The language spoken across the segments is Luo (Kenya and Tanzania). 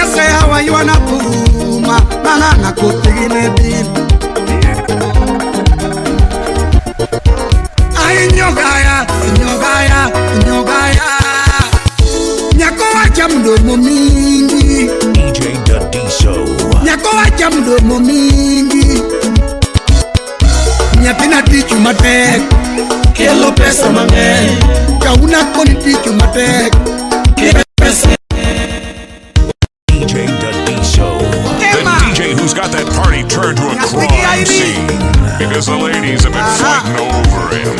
Nyasaye waywana puma mang'ang'a kothgi ne bin. Ai nyogaya, nyogaya, nyogaya. Nyako wacha mdomo mingi. DJ Dadiso. Nyako wacha mdomo mingi. Nyathina tich matek kelo pesa mang'eny. Kauna koni tich matek kelo pesa. DJ Dadiso. The Emma. DJ who's got that party turned to a crime scene because the ladies have been fighting over him.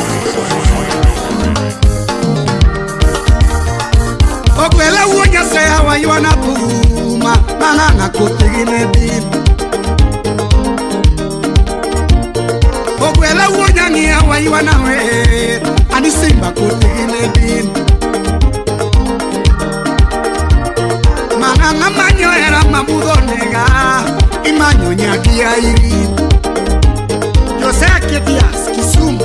Ogwela wuo Nyasaye waywana puma mang'ang'a kothgi ne bin. Ogwela wuo nyang'iya waywana wer ani simba kothgi ne bin. Mang'ang'a manyo hera mabudho nega imanyo nyaki airi. Josea Ketias Kisumu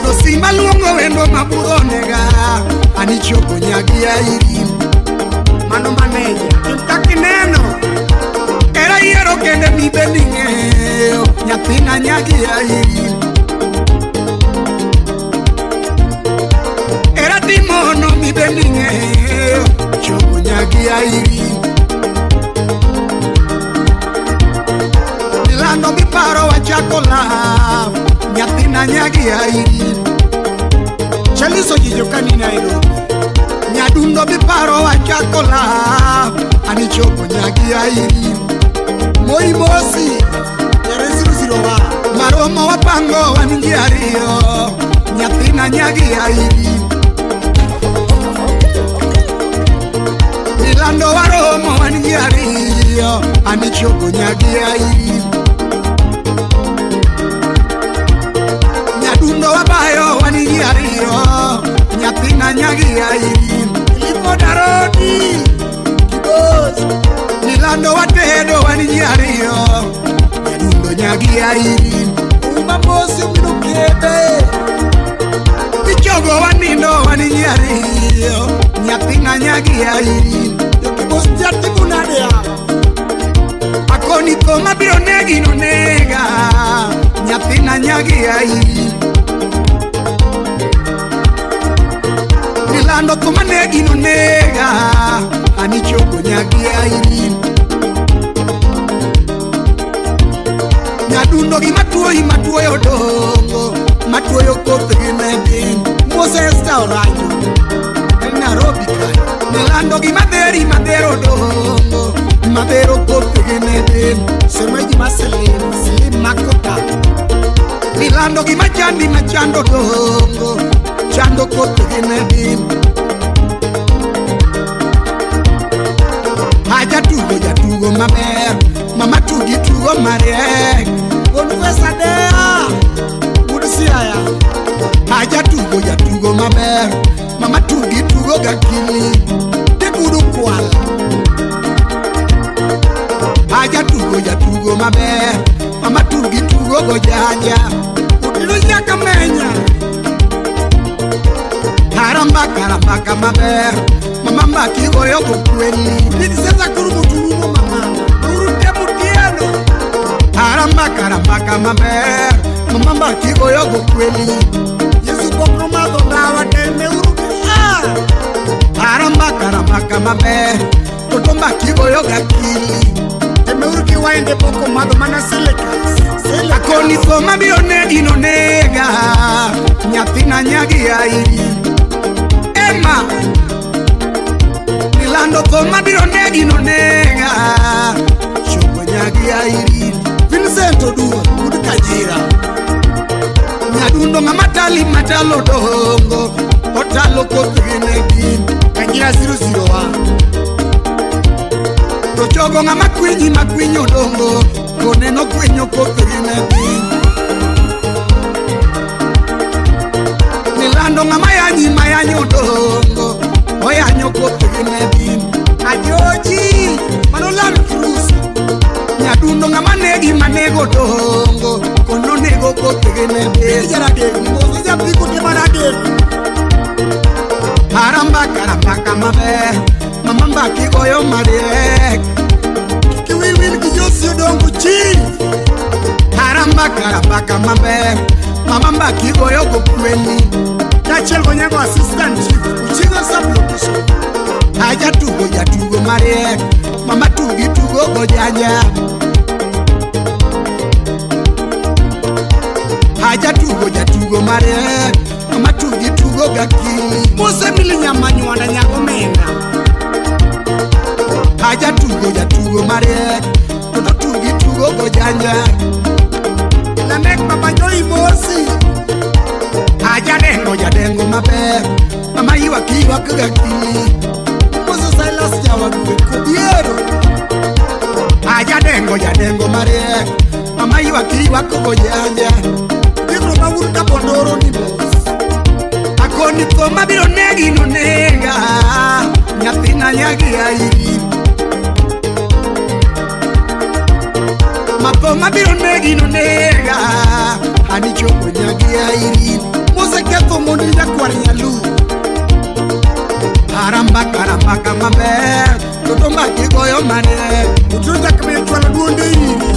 to simba luongo wendo mabudho nega ani chopo nyaki airi. Mano maneja tim kaka ineno era yiero kende mibe ning'eyo nyathina nyagi airi. Era timono mibe ning'eyo chopo nyagi airi. Milando miparo wachako love nyathina nyagi airi. Chaliso jijo kani Nairobi nyadundo miparo wachako love ani chopo nyagi airi. Moi mosi yare 001 maromo wapango wan ji ariyo nyathina nyagi airi. Milando waromo wan ji ariyo ani chopo nyagi airi. Nyadundo wabayo wan ji ariyo nyathina nyagi airi. Ilipo Darodi Kibos Milando watedo wan ji ariyo nyadundo nyagi airi. Uma mosi mino kebe Michogo wanindo wan ji ariyo nyathina nyagi airi. Jokibos jatimu nade yawa Akoni tho mabiro negi no nega nyathina nyagi airi. Milando tho manegi no nega ani chopo nyagi airi. Nyadundo gi matuoyi matuoyo dongo matuoyo kothgi ne bin. Moses Oranjo en Nairobi kae. Milando gi madheri madhero dongo madhero kothgi ne bin. Semeji maselim silim makota. Milando gi machandi machando dongo chando kothgi ne bin. Haja tugo jatugo maber mama tugi tugo mariek. Bonfesa dea Wuod Siaya. Haja tugo jatugo maber mama tugi tugo gakili Tegudu kwala. Haja tugo jatugo maber mama tugi tugo gojanja Utilo nyaka menya. Karamba karamba maber mama mbaki goyo gokweli. Nidiseza kurumu mama urute mutieno. Karamba karamba maber mama mbaki goyo gokweli. Yesu pok nomadho ndawa teme uruke ah. Karamba karamba maber toto mbaki goyo gakili. Teme uruke waende pok omadho mana silikas. Akoni tho mabiro negi no nega nyathina nyagi airi. Emma Milando tho mabiro negi no nega chopo nyagi airi. Vincent Oduor wuod Kajira Nyadundo ng'ama tali matalo dongo otalo kothgi ne bin. Kajira 001 To chogo ng'ama kwinyi makwinyo dongo koneno kwinyo kothgi ne bin. Milando ng'ama yanyi mayanyo dongo oyanyo kothgi ne bin. Ajoji mano Land Cruiser Nyadundo ng'ama negi manego dongo kono nego kothgi ne bin. Jaradek moso japiko te maradek. Karamba karamba maber mama mbaki goyo mariek. wil gi Josi Odongo chi. Arambaka arambaka maber. Mama mbaki goyo go kweni. Kaachiel gonyango assistant chief Uchigo sub-location. Ajatugo jatugo mariek. Mama tugi tugo go janja. Ajatugo jatugo mariek. Mama tugi tugo gakili. Mose Mili Nyamanywanda Nyagomenda. Ajatugo jatugo mariek. Toto tugi tugo go janja. Lamek Baba Joy Mosi. Ajadengo jadengo maber. Mama ywak ywak gakili. Mose Silas Jawadwe Kobiero. Ajadengo jadengo mariek. Mama ywak ywak go janja. Biro mawuod Kabondoro ni mos. Akoni tho mabiro negi no nega. Nyathina nyagi airi. Matho mabiro negi no nega. Ani chopo nyagi airi. Mose ketho mondi nyakwar Nyaluo. Arambaka arambaka maber. Toto mbaki goyo mariek. Otieno Jakamiyo chwalo duonde iri.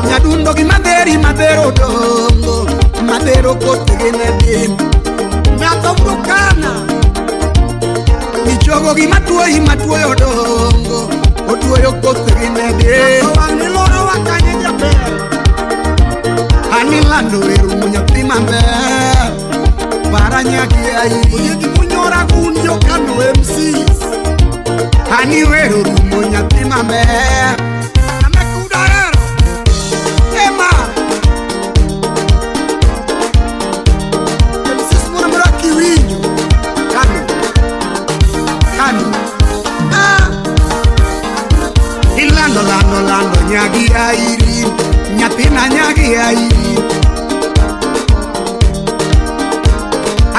Nyadundo gi madheri madhero dongo. Madhero kothgi ne dim. Nyatho Mrukana. Ichogo gi matuoyi matuoyo dongo. Otuoyo kothgi ne dim. Nyatho wang' ni loro wa kanye jaber. Ani lando weru nyathi maber. Para nyagi airi. Oyiegi munyora gun jokano MCs. Ani wero rumo nyathi maber. Namekudahero. Ema. MCs moro moro kiwinjo. Kano. Kano. Ah. Ilando lando lando nyagi airi. Nyathina nyagi airi.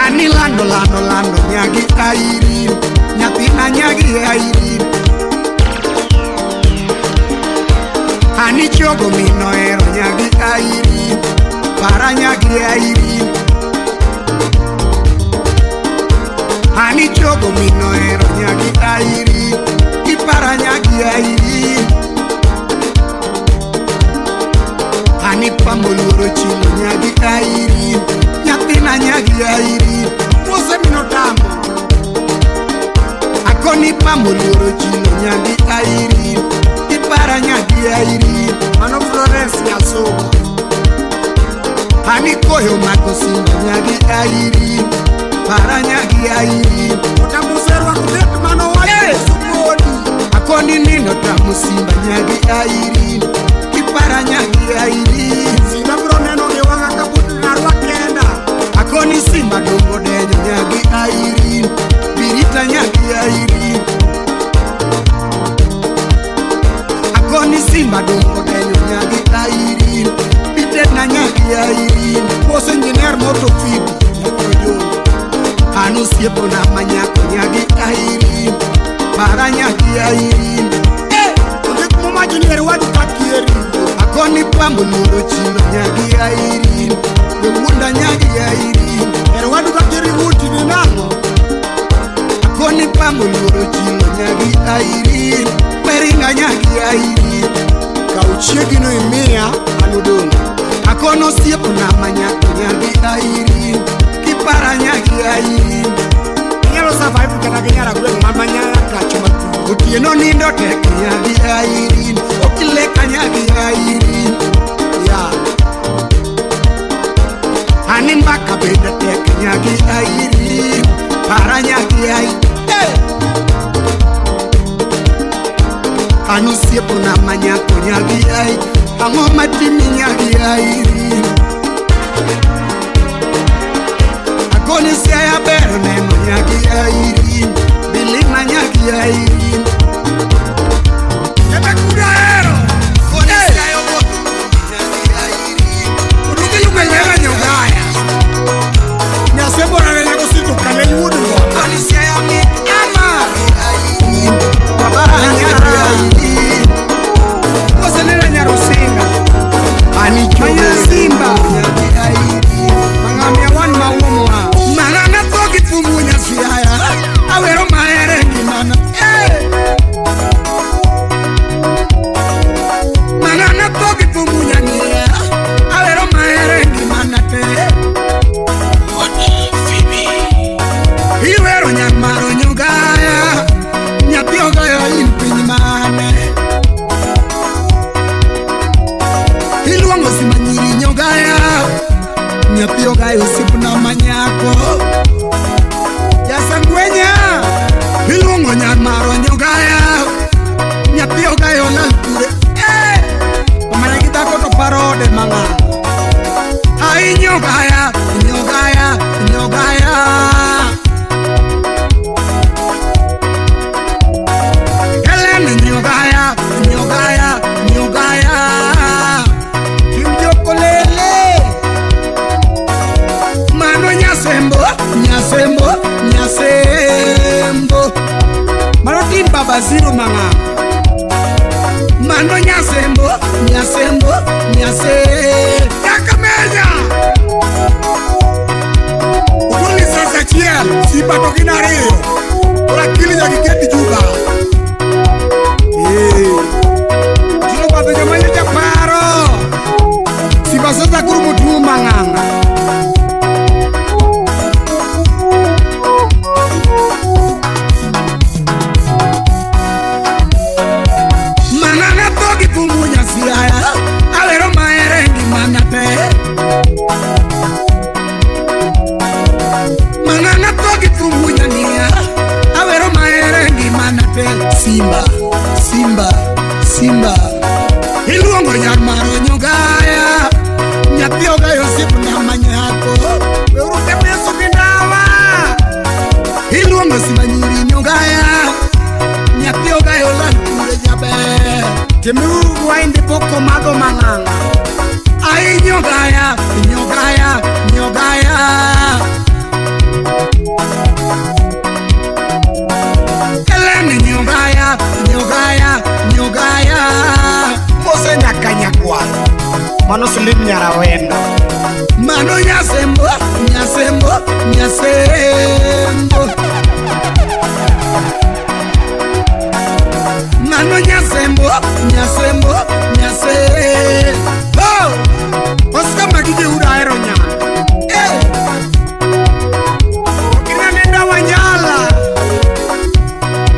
Ani lando lando lando nyagi airi. Nyathina nyagi airi. Ani chogo mino ero nyagi airi. Para nyagi airi. Ani chogo mino ero nyagi airi. Ipara nyagi airi. Ani pamoluoro chilo nyagi airi. Nyathina nyagi airi. Mose mino tambo. Akoni pamoluoro chilo nyagi airi. Ipara nyagi airi. Mano Florence Nyasuba. Ani koyo mako simba nyagi airi. Para nyagi airi. Otamuserwa kudet mano wacho supodi. Akoni nindo tamu simba nyagi airi. Ipara nyagi airi. Simba biro neno gi wang'a kapok narwa kenda. Akoni simba dongo denyo nyagi airi. Birita nyagi airi. Akoni simba dongo denyo nyagi airi. Bitena nyagi airi. Mose engineer moto fibi. Nyakwar Ojolo. Anu siepona manyako nyagi airi. Para nyagi airi. Ondik momacho ni eri wadu kakieri. Akoni pambo luoro chilo nyagi airi. Wewunda nyagi airi. Eri wadu kakieri wuti ni nang'o? Akoni pambo luoro chilo nyagi airi. Weringa nyagi airi. Kaw chiegino imiya an odong'. Akono siepona manyako nyagi airi. Kipara nyagi airi. Inyalo survive kata gi nyar gweng' ma manyala kacho matuo. Otieno nindo tek nyagi airi. Okileka nyagi airi. Yeah. Ani mbaka bende tek nyagi airi. Para nyagi airi. Hey! Anu siepona manyako nyagi ai. Ang'o matimi nyagi airi. Akoni siaya ber neno nyagi airi. Bilina nyagi airi. Ebe kudahero. Akoni siaya oboto nyagi airi. Oduke yume nyega nyogaya. Nyasebora ne nyago sito kale wuod ngoma. Akoni siaya mit Ama. airi. Baba nyagi airi. Mose nene nyarusinga. Ani chogo Manya Simba. nyagi airi. Mang'amia wan mauomwa. Mang'ana tho gi fumu nyasi Nyogaya, nyogaya, nyogaya. Helen nyogaya, nyogaya, nyogaya. Timjokolele. Mano nyasembo, nyasembo, nyasembo. Mano tim Baba Zero mang'ang. Mano nyasembo, nyasembo, nyase. Nyakamenya. Udoli sasa achiel, Simba to gin ariyo. Koro akili nyaka iket juga. Eh. Tiro batho joma nyocha paro. Simba sasa koro motuo mang'ang'a. Mang'ang'a tho gi thum nyasiaya, awero mahere ngimana te. Mang'ang'a tho gi thum nyang'iya, awero mahere ngimana te. Simba, Simba, Simba. Iluongo nyar maro nyogaya, nyathi ogayo osiepna manyako. Weuru temo Yesu gi ndawa. Iluongo simba nyiri nyogaya, nyathi ogayo lal kure jaber. Temeuru wainde pok omadho mang'ang'a. Ai nyogaya, nyogaya, nyogaya. Ellen nyogaya, nyogaya, nyogaya. Mose nyaka nyakwar. Mano Slim Nyarawendo. Mano nyasembo, nyasembo, nyasembo. Mano nyasembo, nyasembo, nyase. Oh! Oscar magi jehuda ahero nyako. Eh! Okina nenda Wanjala.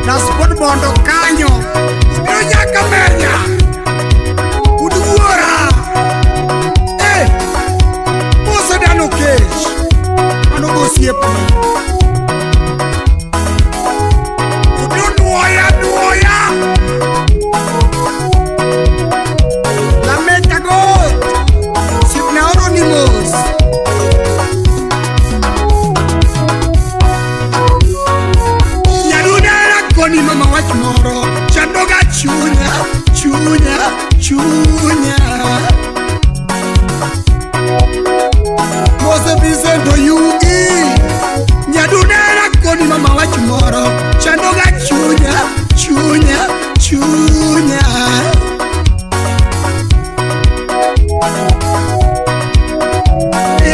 Daspod Bondo kanyo. Obiro nyaka menya. Ud wuora. Eh! Mose dano kech. Mano gosiepna. Obiro nuoya nuoya. Lameka got. Osiepna oro ni mos. Nyadudara koni mama wach moro chandoga chunya, chunya, chunya. Mose Vincent Oyugi. Nyadudara koni mama wach moro chandoga chunya, chunya, chunya.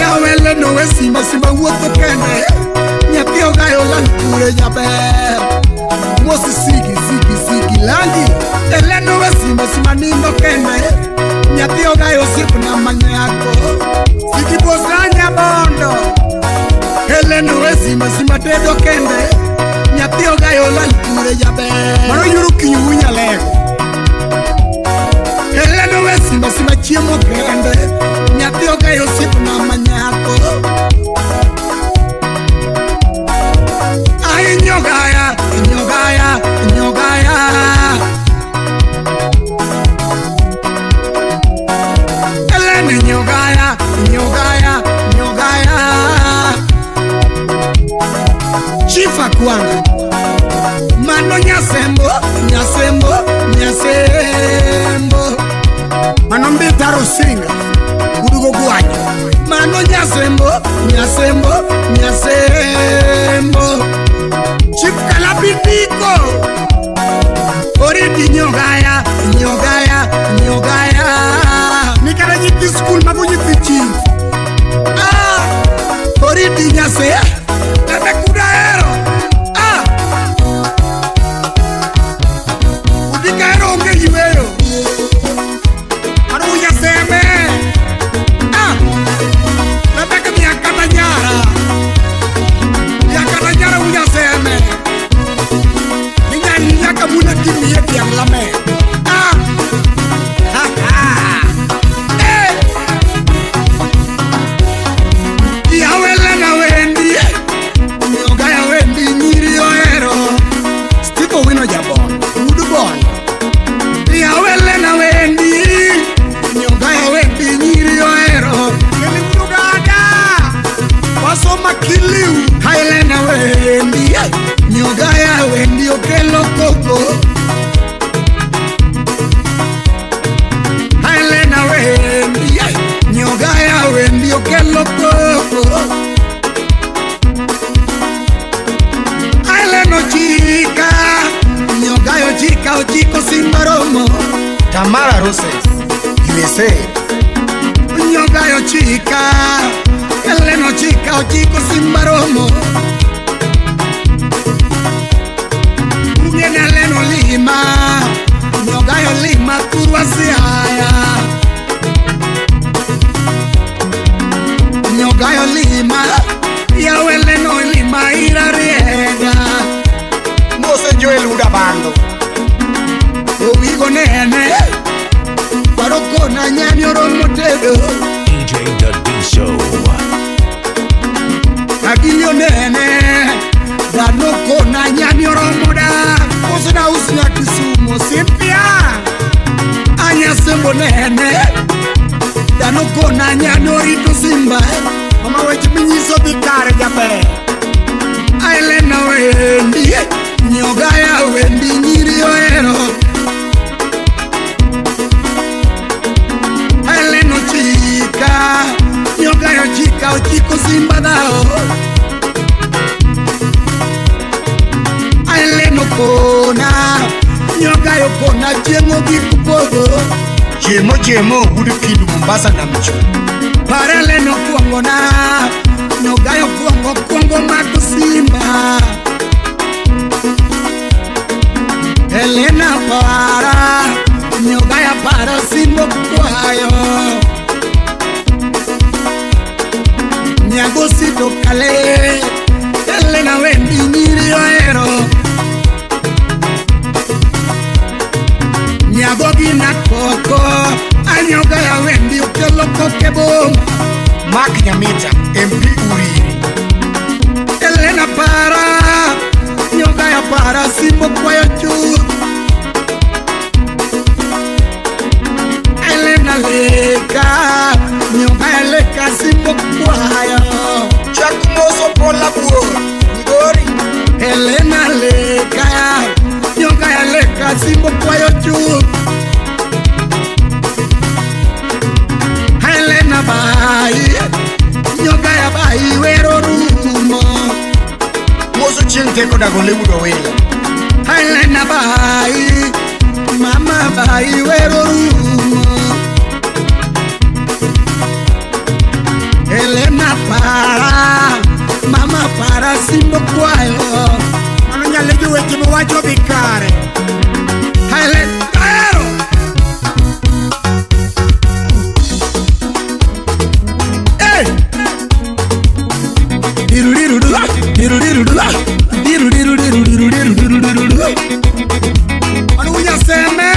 Yawele nowe simba simba wuotho kende nyathi ogayo lal kure jaber. Mosi sigi sigi sigi langi eleno we simba simba nindo kende nyathi ogayo osiepna manyako. Sigi Bosanya Bondo. Eleno we simba simba tedo kende nyathi ogayo lal kure jaber. Mano yuro kinyu unyalego. Eleno we simba simba chiemo kende nyathi ogayo osiepna manyako. Ai nyogaya, nyogaya, nyogaya. Eleni nyogaya, nyogaya, nyogaya. Chifa kwanga. Mano nyasembo, nyasembo, nyasembo. Mano Mbita Rusinga. Udugo gwanyo. Mano nyasembo, nyasembo, nyasembo. Chief Kalabindiko. Oridi nyogaya, nyogaya, nyogaya. Nikata nyithi skul mago nyithi chief. Ah, oridi nyase. Ebe kuda hero. Ah, Udika hero onge yweyo. Mano unyaseme. ah. Rebeka miakata nyara. Miakata nyara unyaseme. Ninyani nyaka muna kimiye tiang' lame. Ah, Ha ha. eh. Yawele na wendi. Nyogaya wendi nyiri ohero. Steve Owino Jabondo. Wuod Bondo. Yawele na wendi. Nyogaya wendi nyiri ohero. Keli Wuod Ogada. okelo koko. Helena wendi, nyogaya wendi okelo koko. Helena ochika, nyogaya ochika, ochiko simba romo. Tamara Roses, USA. Nyogaya ochika, Helena ochika, ochiko simba romo. Ugena Leno lima, nyogayo lima kurwa siaya. Nyogayo lima, yawe Leno lima irariega. Mose Joel Udabando. Owigo nene, paroko na nyami oromo tedo. DJ Dadiso. Agilio nene, danoko na nyami oromo da. Osna usna Kisumu simpia. Anya sembo nene, danoko na nyami orito simba. Mama weche minyiso dhi kare jaber. Helena wendi, nyogaya wendi nyiri ohero. Helena ochika, nyogaya ochika, ochiko simba dhao. Helena okona, nyogaya okona chieng' ogik podho. Chiemo chiemo Ogudu Kindu Mombasa Namcho. Par Helena okuongona, nyogaya okuongo okuongo mako simba. Helena para, nyogaya para simba kwayo. Nyagosi to kale, Helena wendi nyiri ohero. Nyagogi na koko, anyogaya wendi okelo koke boma. Mark Nyamita, MP Uriri. Helena para, nyogaya para simba kwayo chuth. Helena leka, nyogaya leka simba kwayo. Chak moso Paula Buor, Migori. Helena leka, nyogaya leka simba kwayo chuth. Helena bai, nyogaya bai wero rumo. Moso chieng' teko dago Hollywood Owila. Helena bai, mama bai wero rumo. Helena para, mama para simba kwayo. Mano nyalo weche miwacho dhi kare. Helena ahero. Hey! Dirudirudu, dirudirudu, dirudirudirudirudirudirudirudu. Mano unyaseme.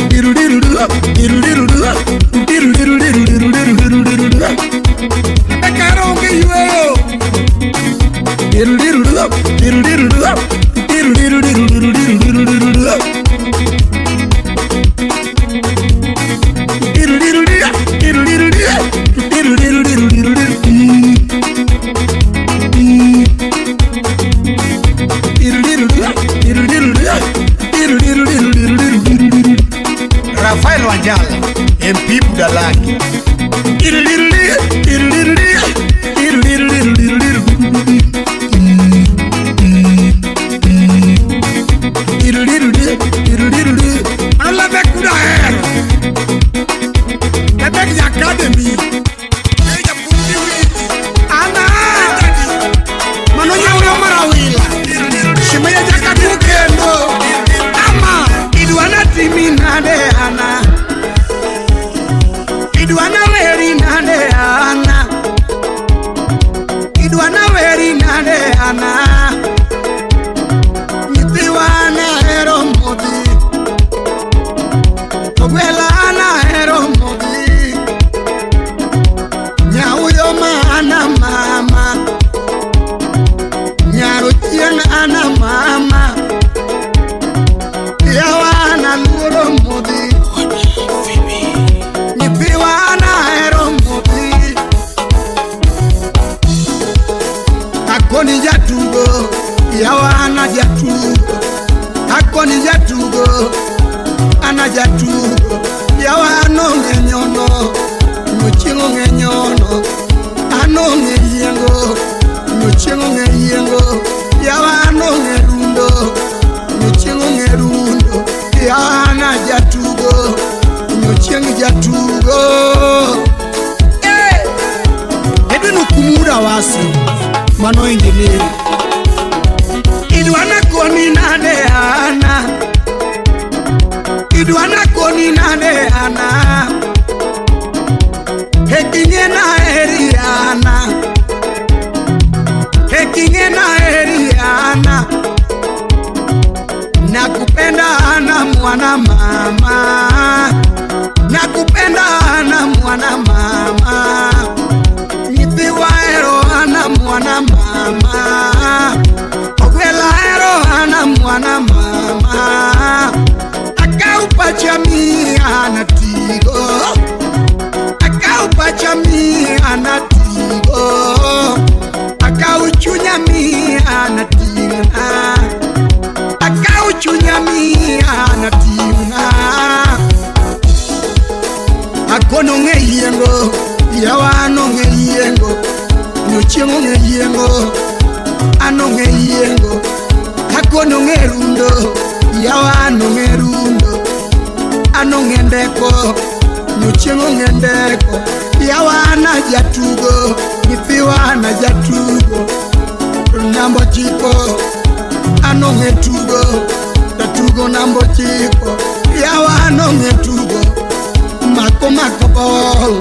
Dirudirudu, dirudirudu, dirudirudirudirudirudirudirudu. Ekero onge yweyo. Dirudirudu, dirudirudu, dirudirudirudirudirudirudirudu. Dirudirudu, dirudirudu, dirudirudirudirudiru. Rafael Wanjala, MP Budalangi. Mano Lebek udahero. Lebek ja academy. Ana. Mano nyauyo marawila. Shimeya jakadu kendo. Ama idwana timi nade ana. Idwana weri nade ana. Idwana weri nade ana. Nyithiwa nahero modhi. Ogwela nahero modhi. Nyauyo mana mama. Nyaro chieng' ana mama. Yawa ana luoro modhi. Nyithiwa nahero modhi. Akoni jatugo, yawa ana jatugo. ana jatugo yawa anong'e nyono nyochieng' ong'e nyono anong'e yiengo nyochieng' ong'e yiengo yawa anong'e rundo nyochieng' ong'e rundo yawa ana jatugo nyochieng' jatugo. Edwin Okumura wasi mano engineer idwana koni nade ana idwana koni nade ana hekinge na eriana hekinge na eriana nakupenda ana mwana mama nakupenda ana mwana mama nyithi waero ana mwana mama ogwela ero ana mwana mama akau pachami ana tigo akau pachami ana tigo akau chunyami ana tingna akau chunyami ana tingna akono ng'e yiengo yawa anong'e yiengo nyochieng' ong'e yiengo anong'e yiengo akono ng'e rundo yawa anong'e rundo anong'e ndeko nyochieng' ong'e ndeko yawa ana jatugo nyithiwa ana jatugo nambo chiko anong'e tugo jatugo nambo chiko yawa anong'e tugo mako mako bol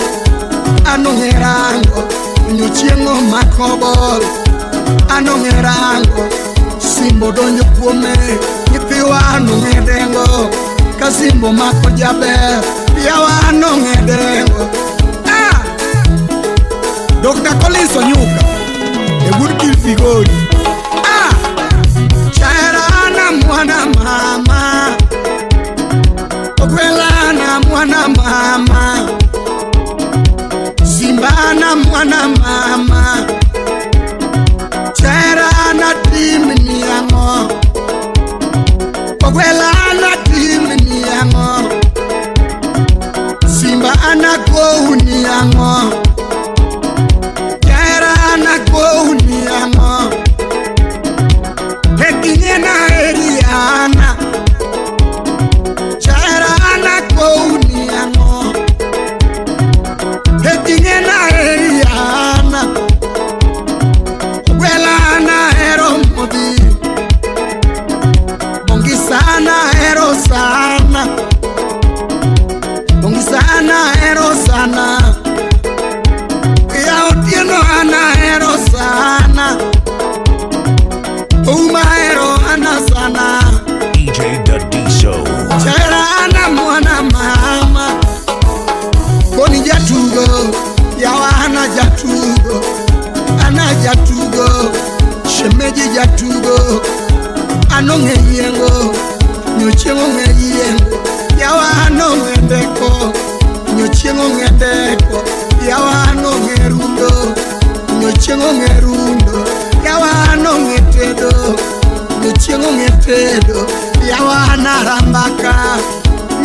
anong'e rango nyochieng' omako bol anong'e rango simbo donjo kuome nyithiwa anong'e dengo ka simbo mako jaber yawa anong'e dengo. Ah! Dr. Collins Onyuka e wuod Kilfigori. Ah! Chaera ana mwana mama ogwela ana mwana mama Simba ana mwana mama Chaera ana tim ni ang'o ogwela ana tim ni ang'o Simba ana kou ni ang'o Chaera ana kou ni ang'o Hekinye na eriana Chaera ana kou ni ang'o Hekinye na eriana Ogwela ana hero modhi Bongi sana hero sana Bongi sana hero sana Ya Otieno ana hero sana Uma hero ana sana DJ Dadiso. Chaera ana mwana mama Koni jatugo yawa ana jatugo ana jatugo shemeji jatugo anong'e yiengo nyochieng' ong'e yiengo yawa anong'e ndeko nyochieng' ong'e ndeko yawa anong'e rundo nyochieng' ong'e rundo yawa anong'e tedo nyochieng' ong'e tedo yawa ana rambaka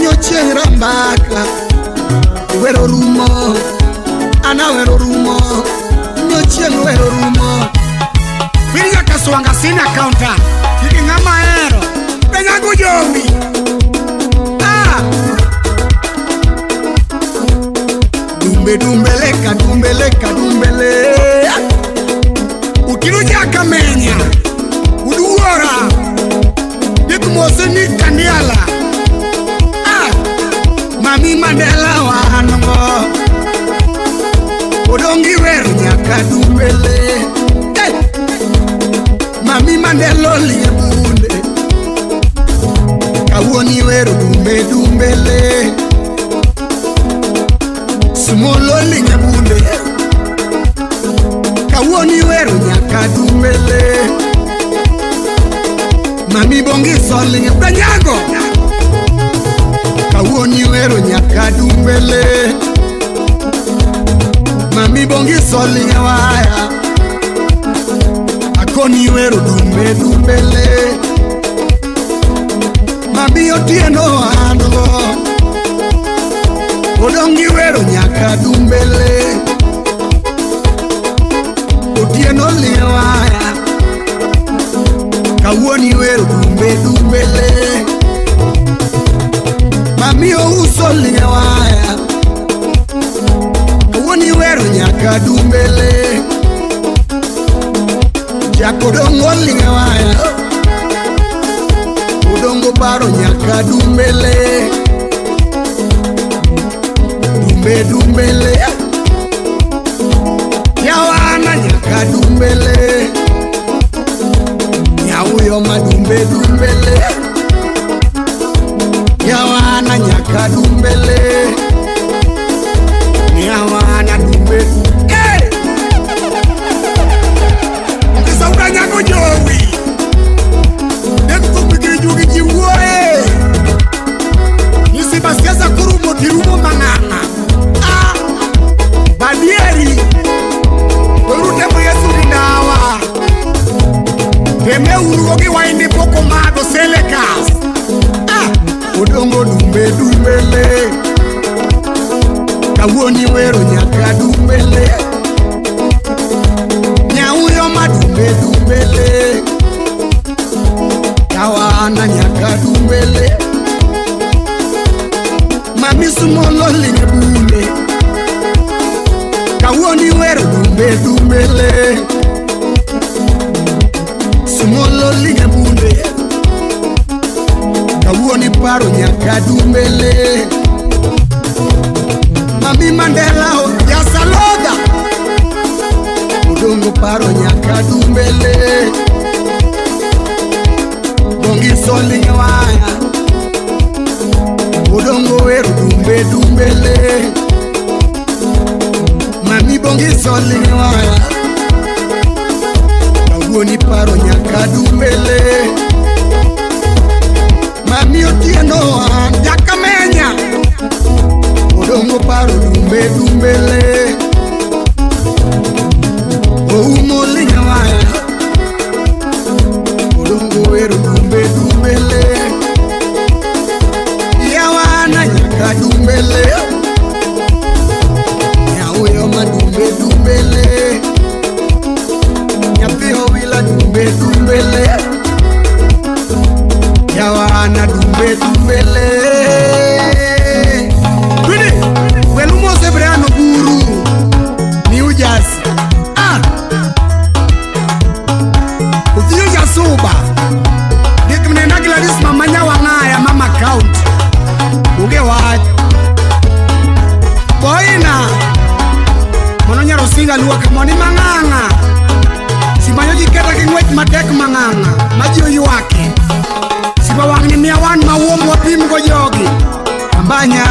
nyochieng' rambaka wero rumo ana wero rumo nyochieng' wero rumo. Winja Kaswanga sina counter kiki ng'ama hero Benyago jowi. Ah! Dumbe dumbele ka dumbele ka dumbele Utiru jaka menya Uduora Dikumose ni kaniala. Ah! Mami Mandela wanongo Odongi wero nyaka dumbele. Hey! Mami Mandela olie bunde Kawuoni wero dumbe dumbele Smolo olie bunde Kawuoni wero nyaka dumbele Mami Bongi solinge Benyago Kawuoni wero nyaka dumbele Mami Bongi solinge waya Akoni wero dumbe dumbele Mami Mami otieno ango Odongi wero nyaka dumbele Otieno liwaya Kawuoni wero dumbe dumbele Mami ouso liwaya Kawuoni wero nyaka dumbele Jakodongo liwaya Odongo paro nyaka dumbele Dumbe dumbele Yawana nyaka dumbele Nyauyo madumbe dumbele Yawana nyaka dumbele Yawana dumbe. Hey! Mkisauda nyako jowi Nisibasiaza kurumo tirumo mang'ang'a. Ah! Badieri Werutemo Yesu ni dawa Teme urugo gi waindi poko madho selekas. Ah! Odongo dumbe dumbele Kawuoni wero nyaka dumbele Nyauyo madumbe dumbele Yawana nyaka dumbele Mami sumolo linge bule Kawuoni wero dumbe dumbele Sumolo linge bule Kawuoni paro nyaka dumbele Mami Mandela o yasaloda Odongo paro nyaka dumbele Bongi solinge waya Odongo wero dumbe dumbele Mami bongi solinge waya Kawuoni paro nyaka dumbele Mami otieno an jakamenya Odongo paro dumbe dumbele Oumo linge waya Odongo wero dumbe dumbele Yawana nyaka dumbele Nyauyo madumbe dumbele Nyathi owila dumbe dumbele Yawana dumbe dumbele Twidi Welumo Sebreano Guru New Jersey. Ah! Uthiyo jasuba Dik mnena Gladys mamanya wang'aya mama count Unge wach Boina Mono nyaro singa luwa kamoni mang'ang'a Simanyo jiketa gi ng'wech matek mang'ang'a Maji oywake Sima wang'ni miya wan mawuom wapim go jogi Rambanya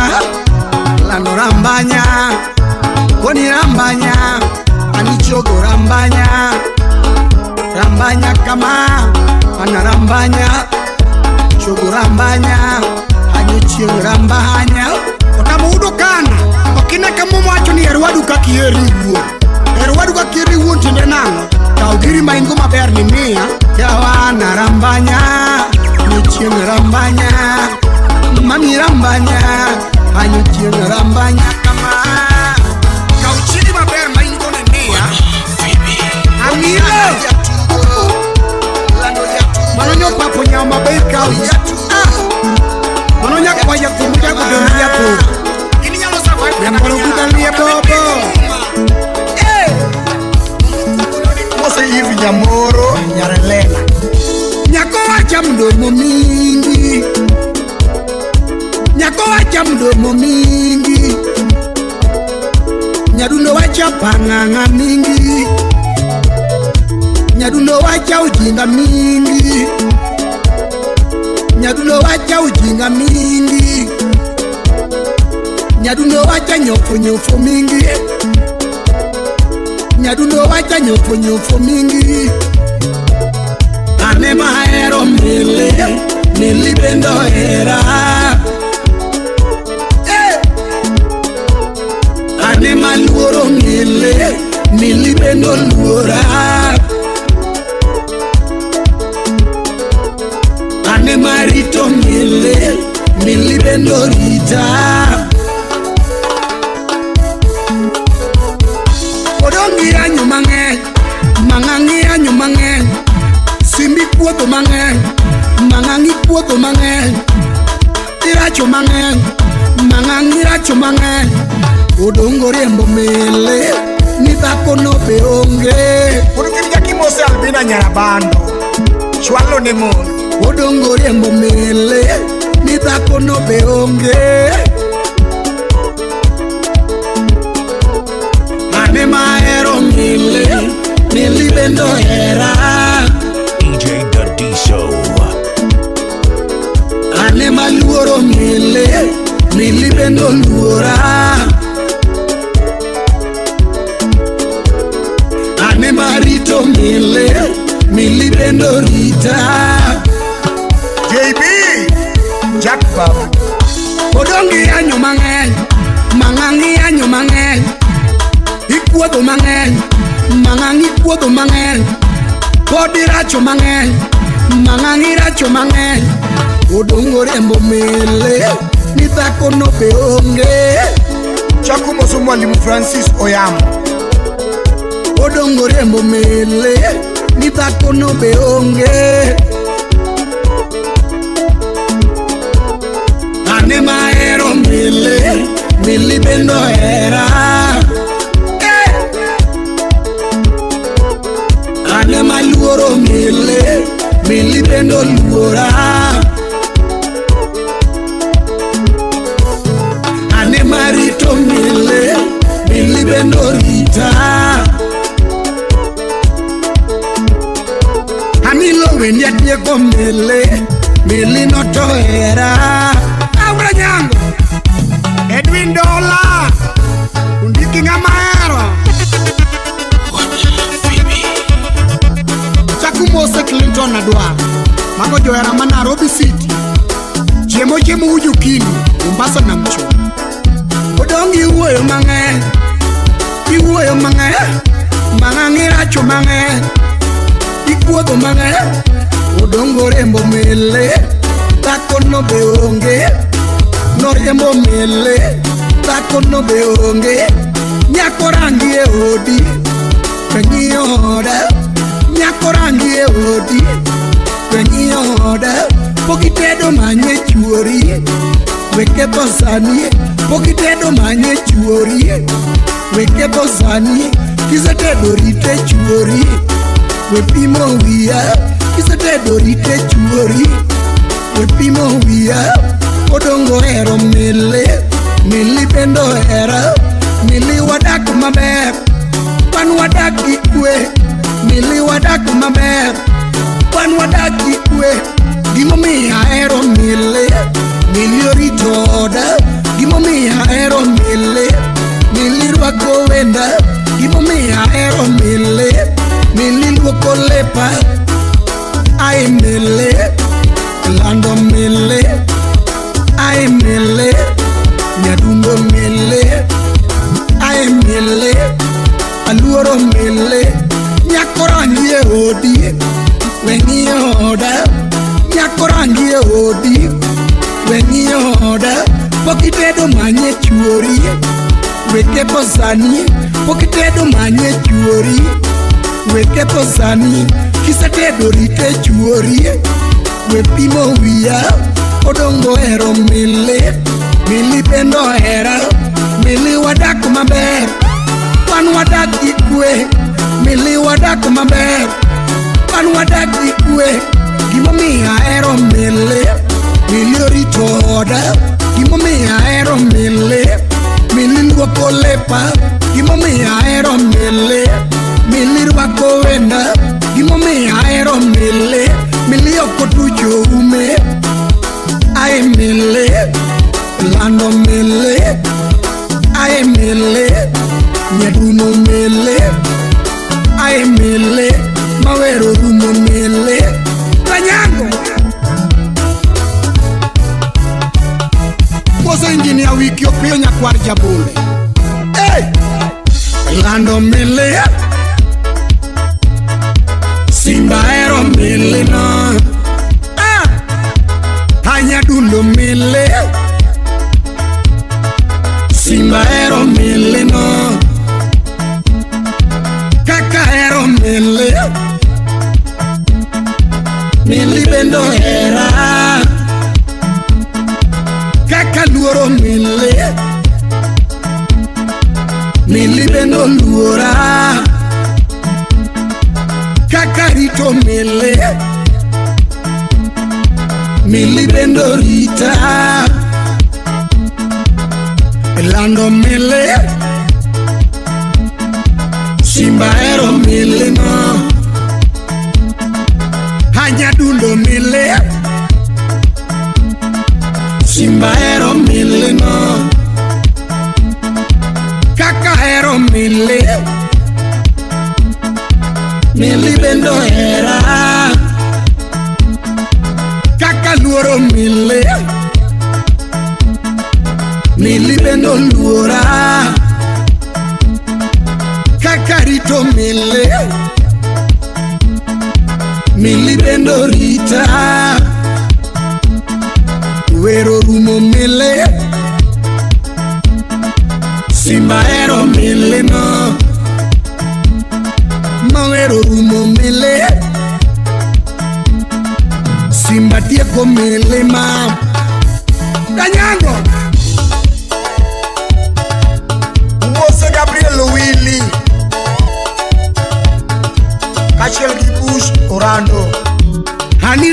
Lando rambanya Koni rambanya Anichogo rambanya Rambanya kama Ana rambanya Chogo rambanya Anichieng rambanya Otamo kana Okine kama wacho ni erwadu kakieri wuon Erwadu kakieri wuon tiende nang'o Kaw giri ma in go maber ni miya Yawana rambanya Anichieng rambanya Mami rambanya Anichieng rambanya kama Kaw chidi maber ma in go ni miya Amilo Mano nyopapo nyama bei kaw. Ah! Mano nyakwa jathum jagodong jathum Nyamoro gudalie bobo Mose hivi nyamoro nyarelena Nyako wacha mdomo mingi Nyako wacha mdomo mingi Nyadundo wacha pang'ang'a mingi Nyadundo wacha ujinga mingi Nyadundo wacha ujinga mingi Nyadundo wacha nyofo nyofo mingi Nyadundo wacha nyofo nyofo mingi Ane mahero mili Mili bendo era. Ane maluoro mili Mili bendo luora. Ane marito mili, mili bendo rita. Odongi anyo mang'eny, mang'angi anyo mang'eny. Simbi puodho mang'eny, mang'angi puodho mang'eny. Iracho mang'eny, mang'angi iracho mang'eny. Odongo riembo mili, ni dhako no be onge. Odongi Jakimose Albina Nyarabando. Chwalo ne mon. Odongo riembo mili, ni dhako no be onge. Ane mahero mili, mili bendo hera. DJ Dadiso. Ane maluoro mili, mili bendo luora. Ane marito mili, mili bendo rita. JB Jack Babu. Odongi anyo mang'eny, mang'angi anyo mang'eny. Ikuodho mang'eny, mang'angi ikuodho mang'eny. Pod iracho mang'eny, mang'angi iracho mang'eny. Odongo riembo mili, ni dhako no be onge. Chakumoso Mwalimu Francis Oyamo. Odongo riembo mili, ni dhako no be onge. Ane mahero mili, mili bendo hera. Ane maluoro mili, mili bendo luora. Ane marito mili, mili bendo rita. Amilo wendi atieko mili, mili noto hera. Aura nyango Edwin Dola. Undiki ng'ama hero. Chakumose Clinton Adwar. Mago johera ma Nairobi City. Chiemo chiemo uju kini, Mombasa nam chumbi. Odongi iwuoyo mang'eny, iwuoyo mang'eny, mang'ang' iracho mang'eny, ikuodho mang'eny. Odongo riembo mili, dhako no be onge. Noriembo mili, dhako no be onge. Nyako rangi e odi, we ng'iyo oda. Nyako rangi e odi, we ng'iyo oda. Pok itedo manye chuori, we ketho sani. Pok itedo manye chuori, we ketho sani. Kisetedo rite chuori, we pimo wiya. Kisetedo rite chuori, we pimo wiya. Odongo hero mili, mili bendo hera. Mili wadak maber, wan wadak gi kwe. Mili wadak maber, wan wadak gi kwe. Gimomiyo ahero mili, mili orito oda. Gimomiyo ahero mili, mili rwako wenda. Gimomiyo ahero mili, mili luoko lepa. Ai mili, lando mili. Ai mili, nyadundo mili. Ai mili, aluoro mili. Nyako rangi e odi, we ng'iyo oda. Nyako rangi e odi, we ng'iyo oda. Pok itedo manye chuori, we ketho sani. Pok itedo manye chuori, we ketho sani. Kisetedo rite chuori, we pimo wiya. Odongo hero mili, mili bendo hera. Mili wadak maber, wan wadak gi kwe. Mili wadak maber, wan wadak gi kwe. Gimomiyo ahero mili, mili orito oda. Gimomiyo ahero mili, mili luoko lepa. Gimomiyo ahero mili, mili rwako wenda. Gimomiyo ahero mili, mili ok otucho ume. Ai mili, lando mili. Ai mili, nyaduno mili. Ai mili, mawero rumo mili. Ranyango Moso injinia wiki opiyo nyakwar jabule. Hey! Lando mili, Simba hero mili no. Ah! Mili bende ohera kaka luoro mili. Mili bende oluora kaka rito mili. Mili bende orita lando mili. Simba ero mili no Anyadundo mili. Simba ero mili no kaka ero mili. Mili bende ohera kaka luoro mili. Mili bende oluora kaka rito mili. Mili bende orita wero rumo mili. Simba ero mili no mawero rumo mili. Simba tieko mili ma Kanyango. Mose Gabriel Willy kaachiel gi Bush Orlando. Hani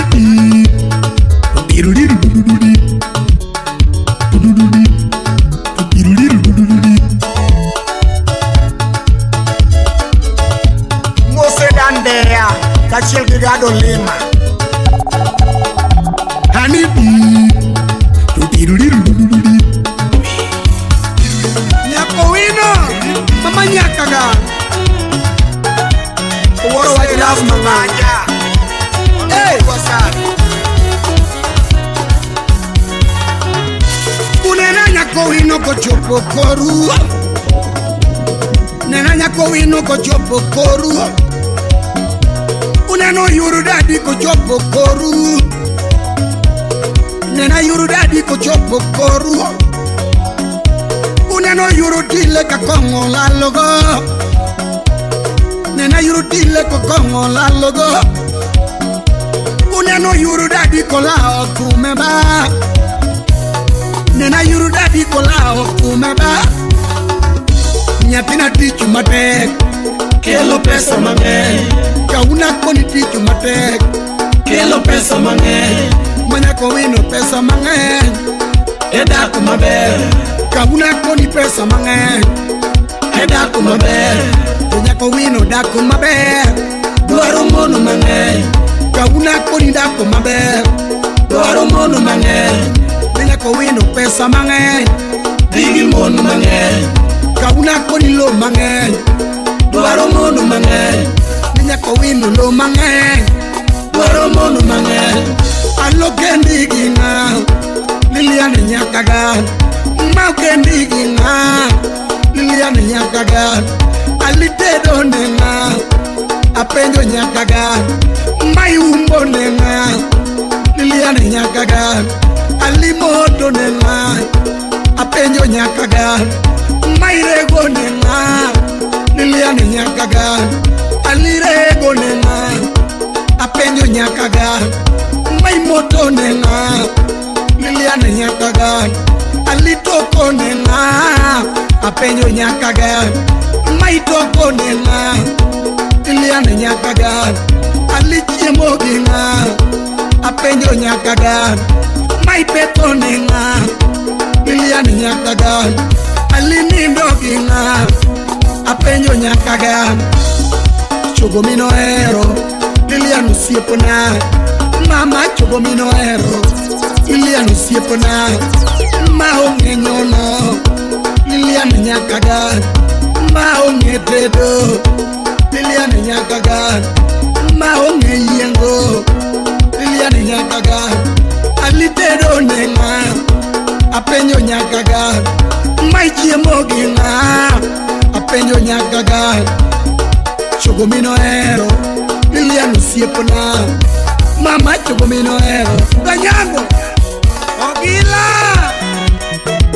Mose Dandea kaachiel gi Gado Lima. Hani Nyako wino mama nyakaga Owuoro wach love mang'anya. Hey! Unena nyako wino kochopo koru. Nena nyako wino kochopo koru. Uneno yuru dadi kochopo koru. Nena yuru dadi kochopo koru. Uneno yuru tile ka kong'o lalogo. Nena yuru tile ka kong'o lalogo. Uneno yuru dadi kolao kumeba. Nena yuru dadi kolao kumeba. Nyathina tich matek kelo pesa mang'eny. Kauna koni tich matek kelo pesa mang'eny. Manyako wino pesa mang'eny e dak maber. Kauna koni pesa mang'eny e dak maber. To nyako wino dak maber dwaro mon mang'eny. Kauna koni dak maber dwaro mon mang'eny. Nyako wino pesa mang'eny dhi gi mon mang'eny. Kauna koni lo mang'eny dwaro mon mang'eny. Nyako wino lo mang'eny dwaro mon mang'eny. Alo kendi gi ng'a Lilian nyakaga. Ma kendi gi ng'a Lilian nyakaga. Alitedo ne ng'a apenjo nyakaga. Mayumbo ne ng'a Lilian nyakaga. Alimoto ne ng'a apenjo nyakaga. Mairego ne ng'a Lilian nyakaga. Alirego ne ng'a apenjo nyakaga. Maimoto ne ng'a Lilian nyakaga. Alitoko ne ng'a apenjo nyakaga. Maitoko ne ng'a Lilian nyakaga. Alichiemo gi ng'a apenjo nyakaga. Maipeto ne ng'a Lilian nyakaga. Alinindo gi ng'a apenjo nyakaga. Chogo minohero Lilian osiepna. Mama chogo minohero Lilian osiepna. Maonge nyono Lilian nyakaga. Maonge tedo Lilian nyakaga. Maonge yiengo Lilian nyakaga. Alitedo ne ng'a apenjo nyakaga. Maichiemo gi ng'a apenjo nyakaga. Chogo minohero Lilian osiepna. Mama chogo minohero Ganyango Ogila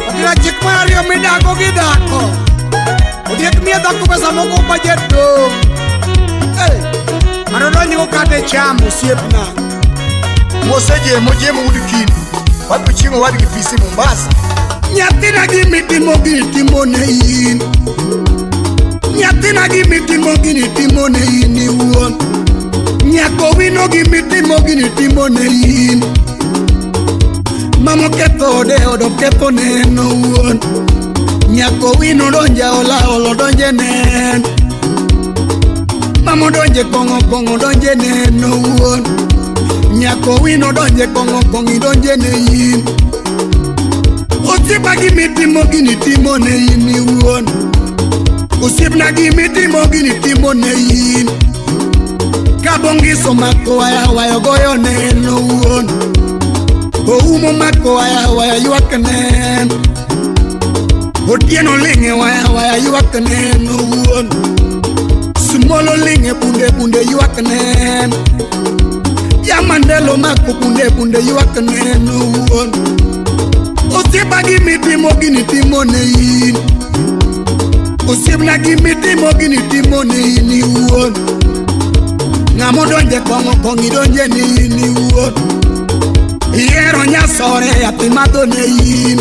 Ogila chik mar ariyo midago gi dhako. Ondiek miyo dhako pesa moko budget dong'. Hey, mano donjgo kata e cham osiepna. Mosejemo jemo ud kindu. Wadhi chiemo wadhi gi pisi Mombasa. Nyathina gimitimo gini timo ne in. Nyathina gimitimo gini timo ne in iwuon. Nyako wino gimitimo gini timo ne in. Mama oketho ode od oketho ne en owuon. Nyako wino donje ola olo donje ne en. Mama donje kong'o kong'o donje ne en owuon. Nyako wino donje kong'o kong'o idonje ne in. Osiepa gimitimo gini timo ne in iwuon. Osiepna gimitimo gini timo ne in. Kabongiso mako waya waya goyo ne en owuon. Oumo mako waya waya ywak ne en. Otieno ling'e waya waya ywak ne en owuon. Smolo ling'e bunde bunde ywak ne en. Jamandelo mako bunde bunde ywak ne en owuon. Osiepa gimitimo gini timo ne in. Osiepna gimitimo gini timo ne in iwuon. Ng'ama odonje kong'o kong'o idonje ne in iwuon. Ihero nyasore yathi madho ne in.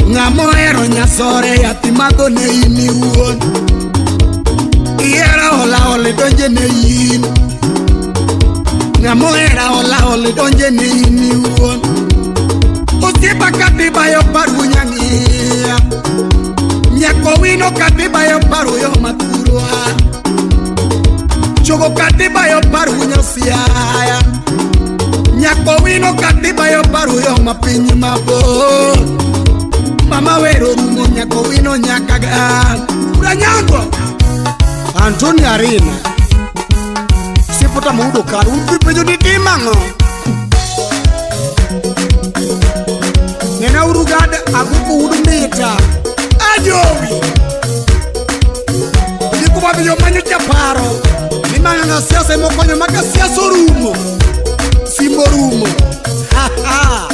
Ng'ama ohero nyasore yathi madho ne in iwuon. Ihero hola hola idonje ne in. Ng'ama ohero hola hola idonje ne in iwuon. Osiepa katibayo paru nyang'iya. Nyako wino katibayo paru yo mathurwa. Chogo katibayo paru nyosiaya. Nyako wino katibayo paru yo mapiny mabor. Mama wero rumo nyako wino nyaka ga. Uranyango Antonio Arena. Sipota maudo kar un penjo ni timang'o. Nena urugada aguko udu mita. Ajowi. Ndiko biyo manyo chaparo. Ni mang'o siasa mokonyo maka siasa orumo. Simbo rumo. Ha ha.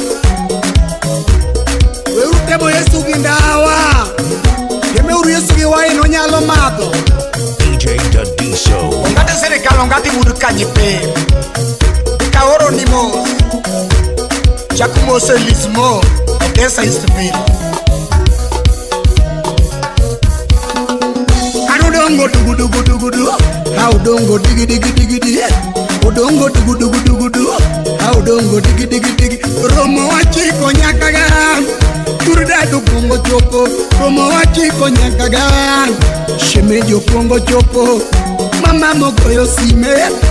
Weuru temo Yesu gi ndawa. Temeuru Yesu gi wain onyalo madho. DJ Dadiso. Ongati sirikal ongati wuod kanyiper. Kaoro ni mos. Chak mos e Lismo, Odessa Eastville. Odongo dugu dugu dugu du. Ha odongo digi digi digi di. Odongo dugu dugu dugu du. Ha odongo digi digi digi. Romo wachiko nyaka ga. Turda dukungo chopo. Romo wachiko nyaka ga. Shemejo kuongo chopo. Mama mogoyo sime.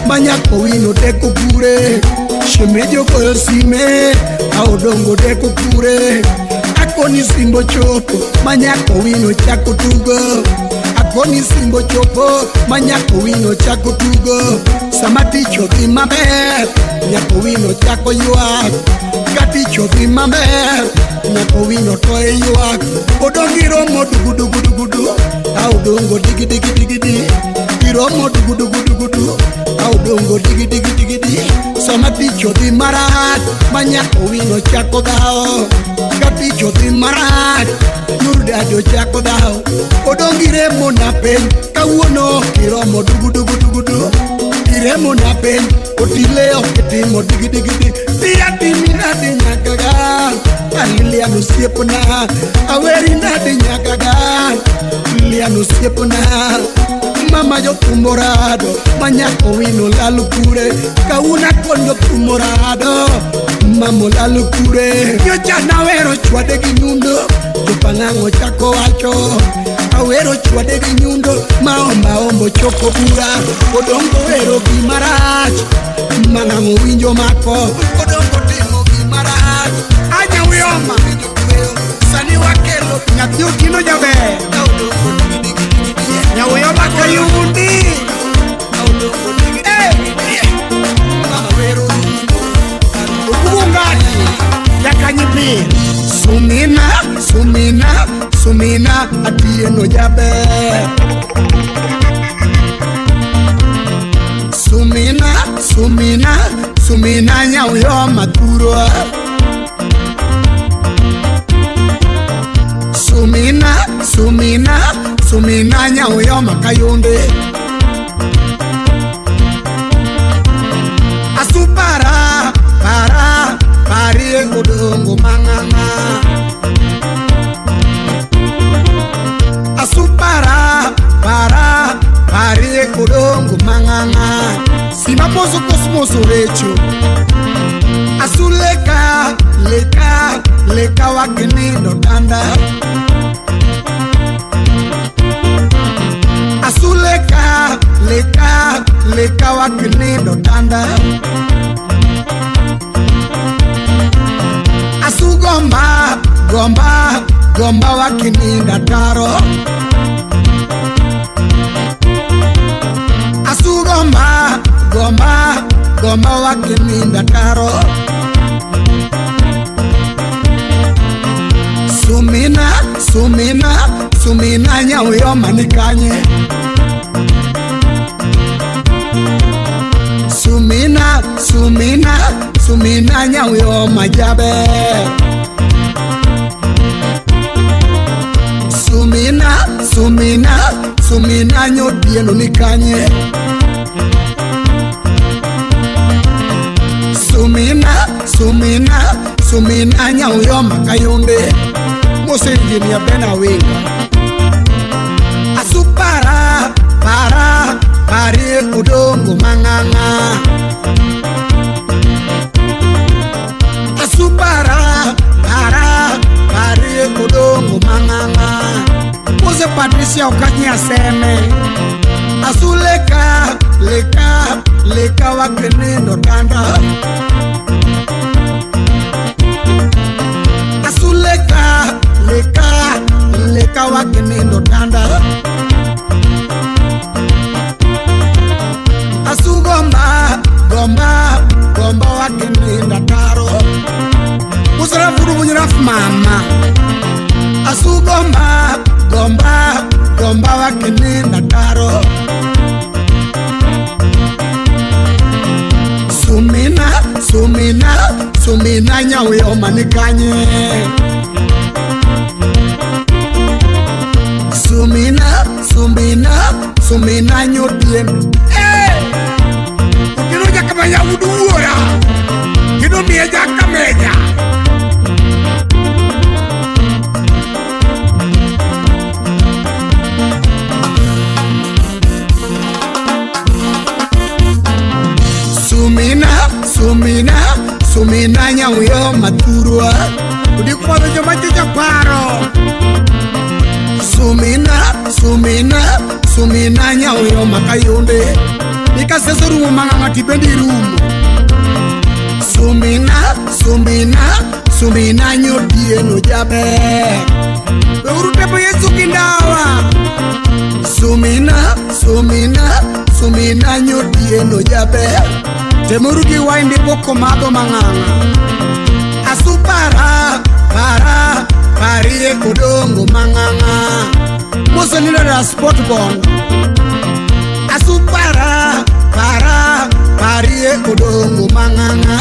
Manyako wino teko kure. Shemejo goyo sime. Ha odongo teko kure. Akoni simbo chopo. Manyako wino chako tugo. Akoni simbo chopo, manyako wino chako tugo. Sama tich odhi maber, nyako wino chako ywak. Ka tich odhi maber, nyako wino to e ywak. Odong iromo dugu dugu dugu du, a odongo digi digi digi di. Iromo dugu dugu dugu du, a odongo digi digi digi di. Sama tich odhi marach, manyako wino chako dhawo. Ka tich odhi marach, Nurdado chako dhawo. Odong iremo na piny, kawuono iromo dugu dugu dugu du. Iremo na piny, otile ok itimo digi digi di. Tiya timi nade nyaka ga, Lilian osiepna. Aweri nade nyaka ga, Lilian osiepna. Mama jothumorado, manyako wino lal kure. Kawuono kon jothumorado, mama lal kure. Nyocha nawero chwade gi nyundo, jopang'ang'o chako wacho. Awero chwade gi nyundo, maomba ombo chopo bura. Odongo wero gimarach, mang'ang'o winjo mako. Odongo timo gimarach, Anya uyoma. Sani wakelo Nyathi Otieno jaber. Nyauyoma kayundi. Okugo ngati jakanyipir. Sumina, sumina, sumina Atieno jaber. Sumina, sumina, sumina Nyauyoma thurwa. Sumina, sumina, sumina Nyauyoma kayunde. Asupara, Recho. Asuleka leka leka wakinindo tanda. Asuleka leka leka wakinindo tanda. Asugomba gomba gomba wakininda taro. Asugomba gomba gomba wakininda taro. Sumina sumina sumina nyauyo manikanye. Sumina sumina sumina nyauyo majabe. Sumina sumina sumina nyodieno nikanye. Sumina sumina sumina nyauyo makayunde. Mose engineer Bena Winga. Asupara para pari udongo manganga. Asupara para pari udongo manganga. Mose Patricia okanya aseme. Asuleka leka leka wakenendo tanda. Asuleka leka leka wakenendo tanda. Asugomba gomba gomba wakenenda taro. Usara furu bunyiraf mama. Asugomba gomba gomba wakenenda taro. Sumina sumina sumina nyauyo manikanye. Sumina sumina sumina nyotien. Eh! Ukino jakamanya uduora. Kino miye jakameja. Sumina sumina sumina nyauyo maturwa. Udikumadho jomachucha paro. Sumina sumina sumina nyauyo makayunde. Nikaseso rumo manganga tibendi rumo. Sumina sumina sumina nyodieno jabe. Weurute po Yesu kindawa. Sumina sumina sumina nyodieno jabe. Temurugi waindi boko madho manganga. Asupara para parie kodongo manganga. Mose nila sport bond. Asupara para parie kodongo manganga.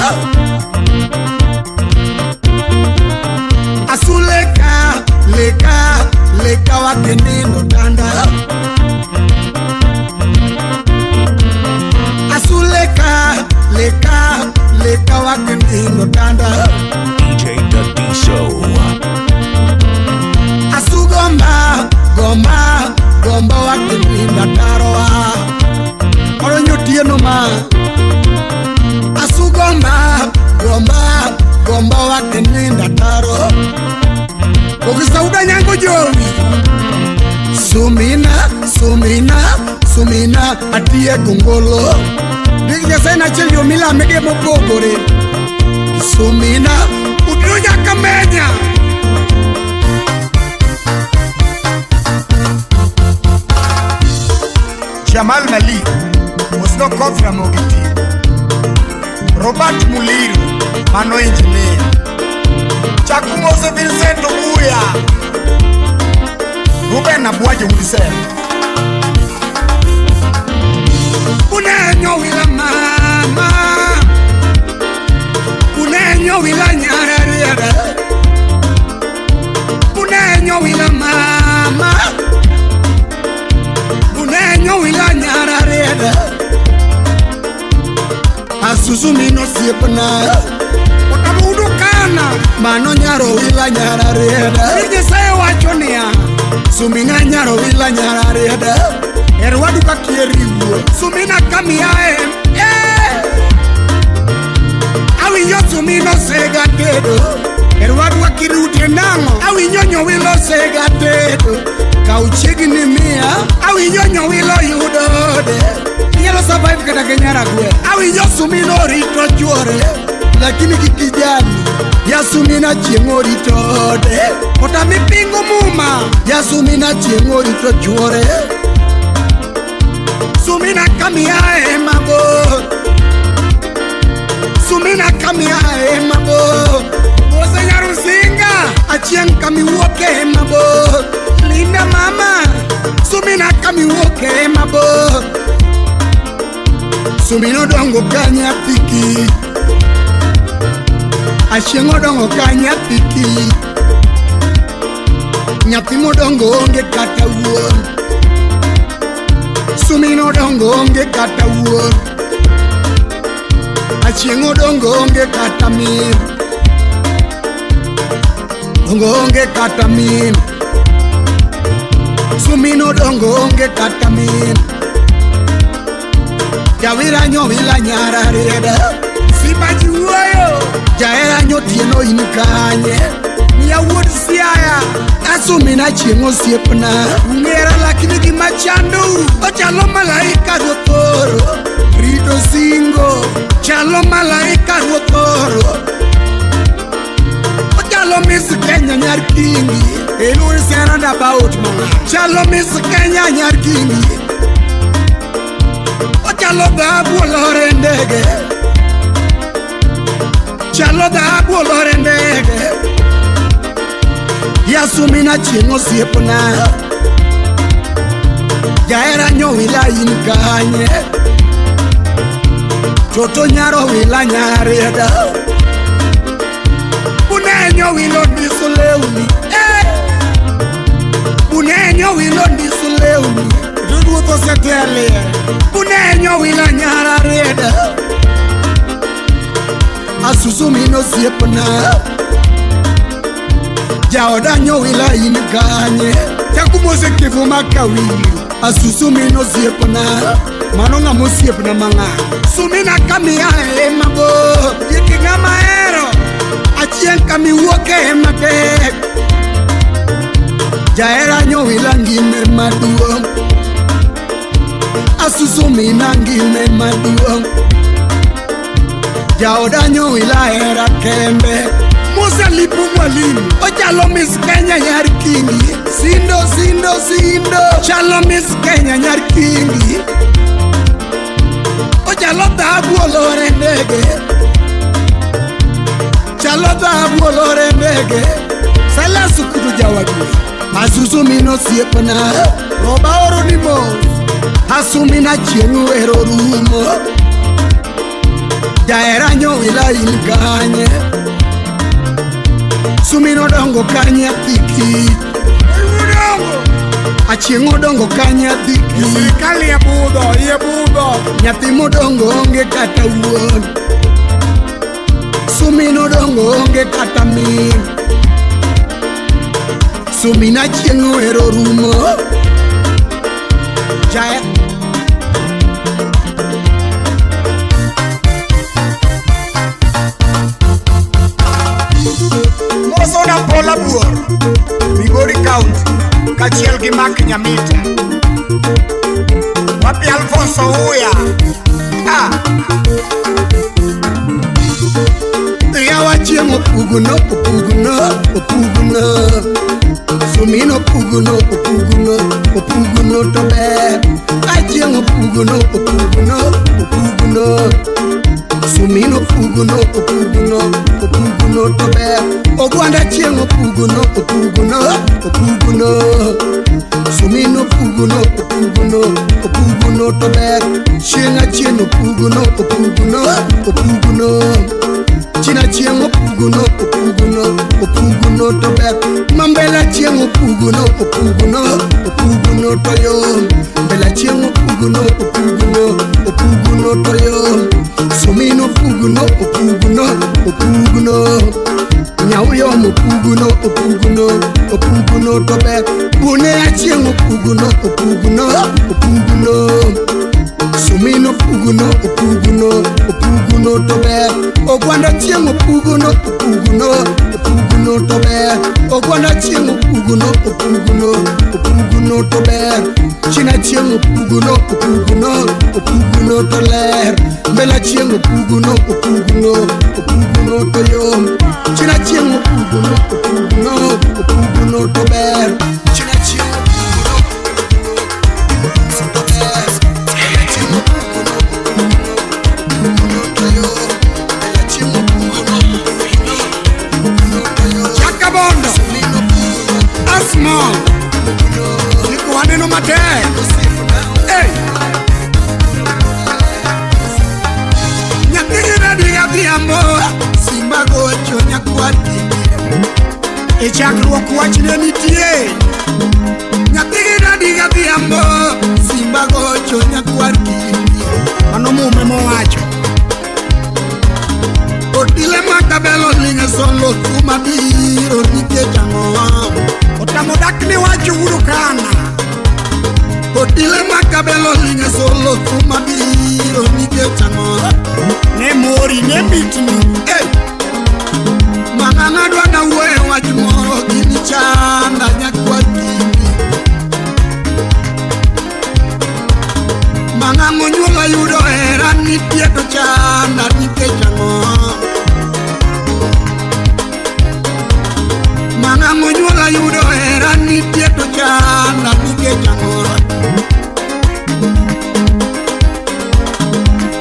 Asuleka leka leka wakenendo tanda. Asuleka leka leka wakenendo tanda. DJ Dadiso. Asugomba gomba gomba wakeninda taroa. Oronyo tieno ma. Asugomba gomba gomba wakeninda taro. Okisauda nyango jowi. Sumina sumina sumina atie gongolo. Dik Nyasaye nachiel yo milame ge mopogore. Sumina udiro nyaka menya. Jamal Malik Osno Kofra Mogiti. Robert Muliru mano engineer. Chakumose Vincent Obuya. Ruben Abuaje Udisel. Unenyo wila mama. Unenyo wila nyararere. Unenyo wila mama. Unenyo wila nyararere. Asuzumino siepna. Otabudukana. Mano nyaro wila nyararere. Nyasaye wacho niya. Sumina nyaro wila nyararere. Erwadu kakieri wuo. Sumina kamiae. Eh! tedo Erwadwa kirute nang'o Awinjo nyowilo sega tedo Kaw chiegni miya Awinjo nyowilo yudode Inyalo survive kata gi nyaragwe Awinjo sumino orito chuore Lakini kikijani Yasumina chieng' orito ode Otami pingo muma Yasumina chieng' orito chuore Sumina kamiae mabor Sumina kamiae mabor Mose Nyarusinga Achieng' kamiwuoke mabor Linda mama Sumina kamiwuoke mabor Sumina odongo ka nyathi kich Achieng' odongo ka nyathi kich Nyathi modongo onge kata wuon Sumina odongo onge kata wuon Achieng' odongo onge kata min Dongo onge kata min Sumina odongo onge kata min Jawira nyowila nyara rieda Sibaji wuoyo Jahera nyotieno in kanye Miya wuod Siaya Asumina chieng' osiepna Ung'era lakini gima chandou Ochalo malaika ruoth oro Rito singo Chalo malaika ruoth oro Ochalo Miss Kenya nyar Kingi Eluri seranda about mama Chalo Miss Kenya nyar Kingi Ochalo dhahabu olore ndege Chalo dhahabu olore ndege Yasumina chieng' osiepna Jahera nyowila in kanye Toto nyaro wila nyarieda Bunenyo wilo ndiso lewni Bunenyo wilo ndiso lewni Ruoth osetelie Bunenyo wila nyara rieda Asusu min osiepna Jaoda nyowila in kanye Chakumose kifu makawili Asusu min osiepna Mano ng'ama osiepna mang'aw Sumina kamiae mabor Yeki ng'ama hero Achieng' kamiwuoke matek Jahera nyowila ngime maduong' Asusu mina ngime maduong' Jaoda nyowila hera kende Musa lipu mwalimu Ochalo Miss Kenya nyar Kingi Sindo sindo sindo Chalo Miss Kenya nyar Kingi Ochalo dhahabu olore ndege Chalo dhahabu olore ndege Sala sukutu jawadwe Asusu min osiepna Roba oro ni mos Asumina chieng' wero rumo Jahera nyowila in kanye Sumina odongo ka nyathi kich Odongo Achieng' odongo ka nyathi kich Sirikal iye budho iye budho Nyathi modongo onge kata wuon Sumina odongo onge kata min Sumina chieng' wero rumo Jahera Mosona Paula Buor Migori County kaachiel gi Mark Nyamita Wapi Alfonso Uya Yawa chieng' opugno opugno opugno Sumino opugno opugno opugno to ber Achieng' opugno opugno opugno Sumino opugno opugno opugno to ber Ogwanda chieng' opugno opugno opugno Sumino opugno opugno opugno to ber Chieng' achieng' opugno opugno opugno China chieng' opugno opugno opugno to ber Mambela chieng' opugno opugno opugno to yom Mbela chieng' opugno opugno opugno to yom Sumino opugno opugno opugno Nyauyom opugno opugno opugno to ber Bune achieng' opugno opugno opugno Sumino puguno opuguno opuguno to ber. Ogwanda chieng' opuguno opuguno opuguno to ber. Ogwanda chieng' opuguno opuguno opuguno to ber. China chieng' opuguno opuguno opuguno to ler. Mbela chieng' opuguno opuguno opuguno to yom. China chieng' opuguno opuguno opuguno to ber. China chieng' opuguno opuguno to ber. Mbela chieng' opuguno opuguno opuguno to yom. Mbela chieng' opuguno opuguno opuguno to yom. Chakabondo Asmol Iko waneno matek. Hey! Nyathigi radi adhiambo Simba gocho nyakwati. E chakruok wach ne nitie. Nyathigi radi adhiambo Simba gocho nyakwar kindi. Mano mume mowacho. Odile makabelo linge solo kuma biro nikech ang'o. Otamo dak ni wacho wudo kana. Odile makabelo linge solo kuma biro nikech ang'o. Ne mori ne mitni. Hey! Mang'ang'a dwa nawuoye wach moro gini chanda nyakwar kindi. Mang'ang'o nyuola yudo hera nitie to chanda nikech ang'o. Mang'ang'o nyuola yudo hera nitie to chanda nikech ang'o.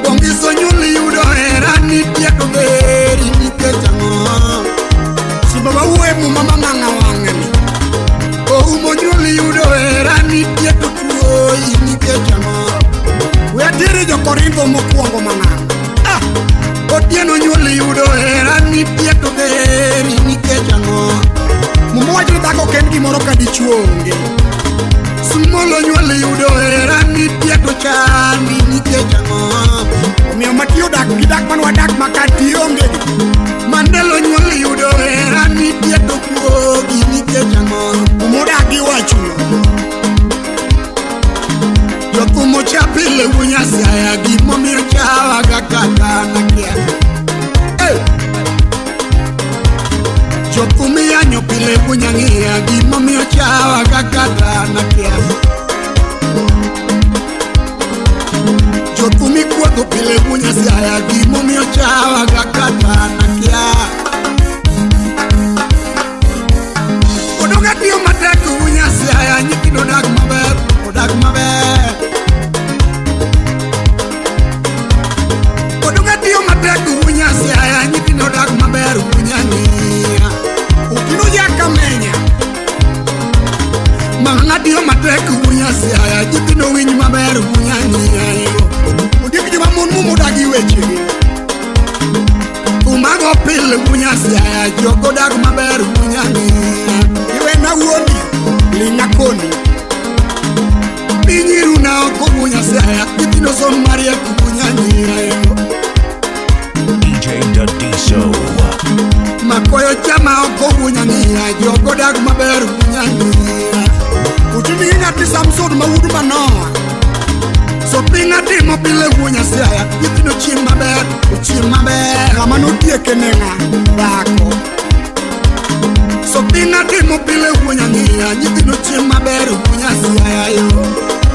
Bongiso nyuol yudo hera nitie to beri nikech ang'o. Simba wawuoye muma mang'ang'a wang'ni. Oumo nyuol yudo hera nitie to tuoyi nikech ang'o. We ateri jo-Korintho mokwongo mang'ang'a. Ah! Otieno nyuol yudo hera nitie to beri nikech ang'o. Muma wacho ni dhako ok en gimoro ka dichuo onge. Smolo nyuol yudo hera nitie to chandi nikech ang'o. Omiyo matiyo dak gi dak man wadak makati onge gi. Mandelo nyuol yudo hera nitie to kuogi nikech ang'o. Muma odak gi wachuno. Jothumo cha pile wunyasiaya gimomiyo chawaga kata nakia. Hey! Jothum iyanyo pile wunyang'iya gimomiyo chawaga kata nakia. Jothum ikuodho pile wunyasiaya gimomiyo chawaga kata nakia. Odoga tiyo matek wunyasiaya nyithindo odak maber, odak maber. Odoga tiyo matek wunyasiaya nyithindo odak maber wunyang'iya. Okino jakamenya. Mang'ang'a tiyo matek wunyasiaya nyithindo winj maber wunyang'iya. Ondiek joma mon muma odagi wechegi. Umago pile wunyasiaya jogo dak maber wunyang'iya. Iwena wuoni, ling'a koni. Piny iruna oko wunyasiaya nyithindo som mariek wunyang'iya. DJ Dadiso. Makoyo chama oko wunyang'iya jogo dak maber wunyang'iya. Utini gi ng'ati Samson ma wuod Manoa. So piny atimo pile wunyasiaya nyithindo chiem maber, ochiem maber. Ng'ama notieke ne ng'a? Dhako. So piny atimo pile wunyang'iya nyithindo chiem maber wunyasiaya yo.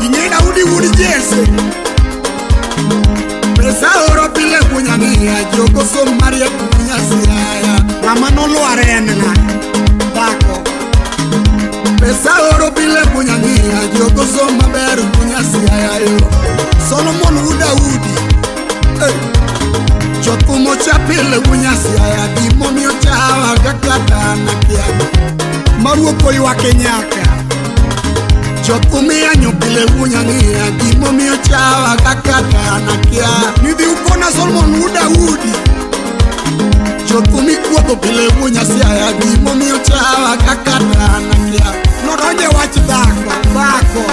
Ing'e Daudi wuod Jesse. Pesa oro pile wunyang'iya jogo som mariek wunyasiaya. Ng'ama nolwar en ng'a? Dhako. Pesa oro pile wunyang'iya jogo som maber wunyasiaya yo. Solomon wuod Daudi. Hey! Jothumo cha pile wunyasiaya gimomiyo chawaga kata nakia. Ma ruoth oywake nyaka. Jothum iyanyo pile wunyang'iya gimomiyo chawaga kata nakia. Nidhi ukona Solomon wuod Daudi. Jothum ikuodho pile wunyasiaya gimomiyo chawaga kata nakia. Nodonje wach dhako. Dhako.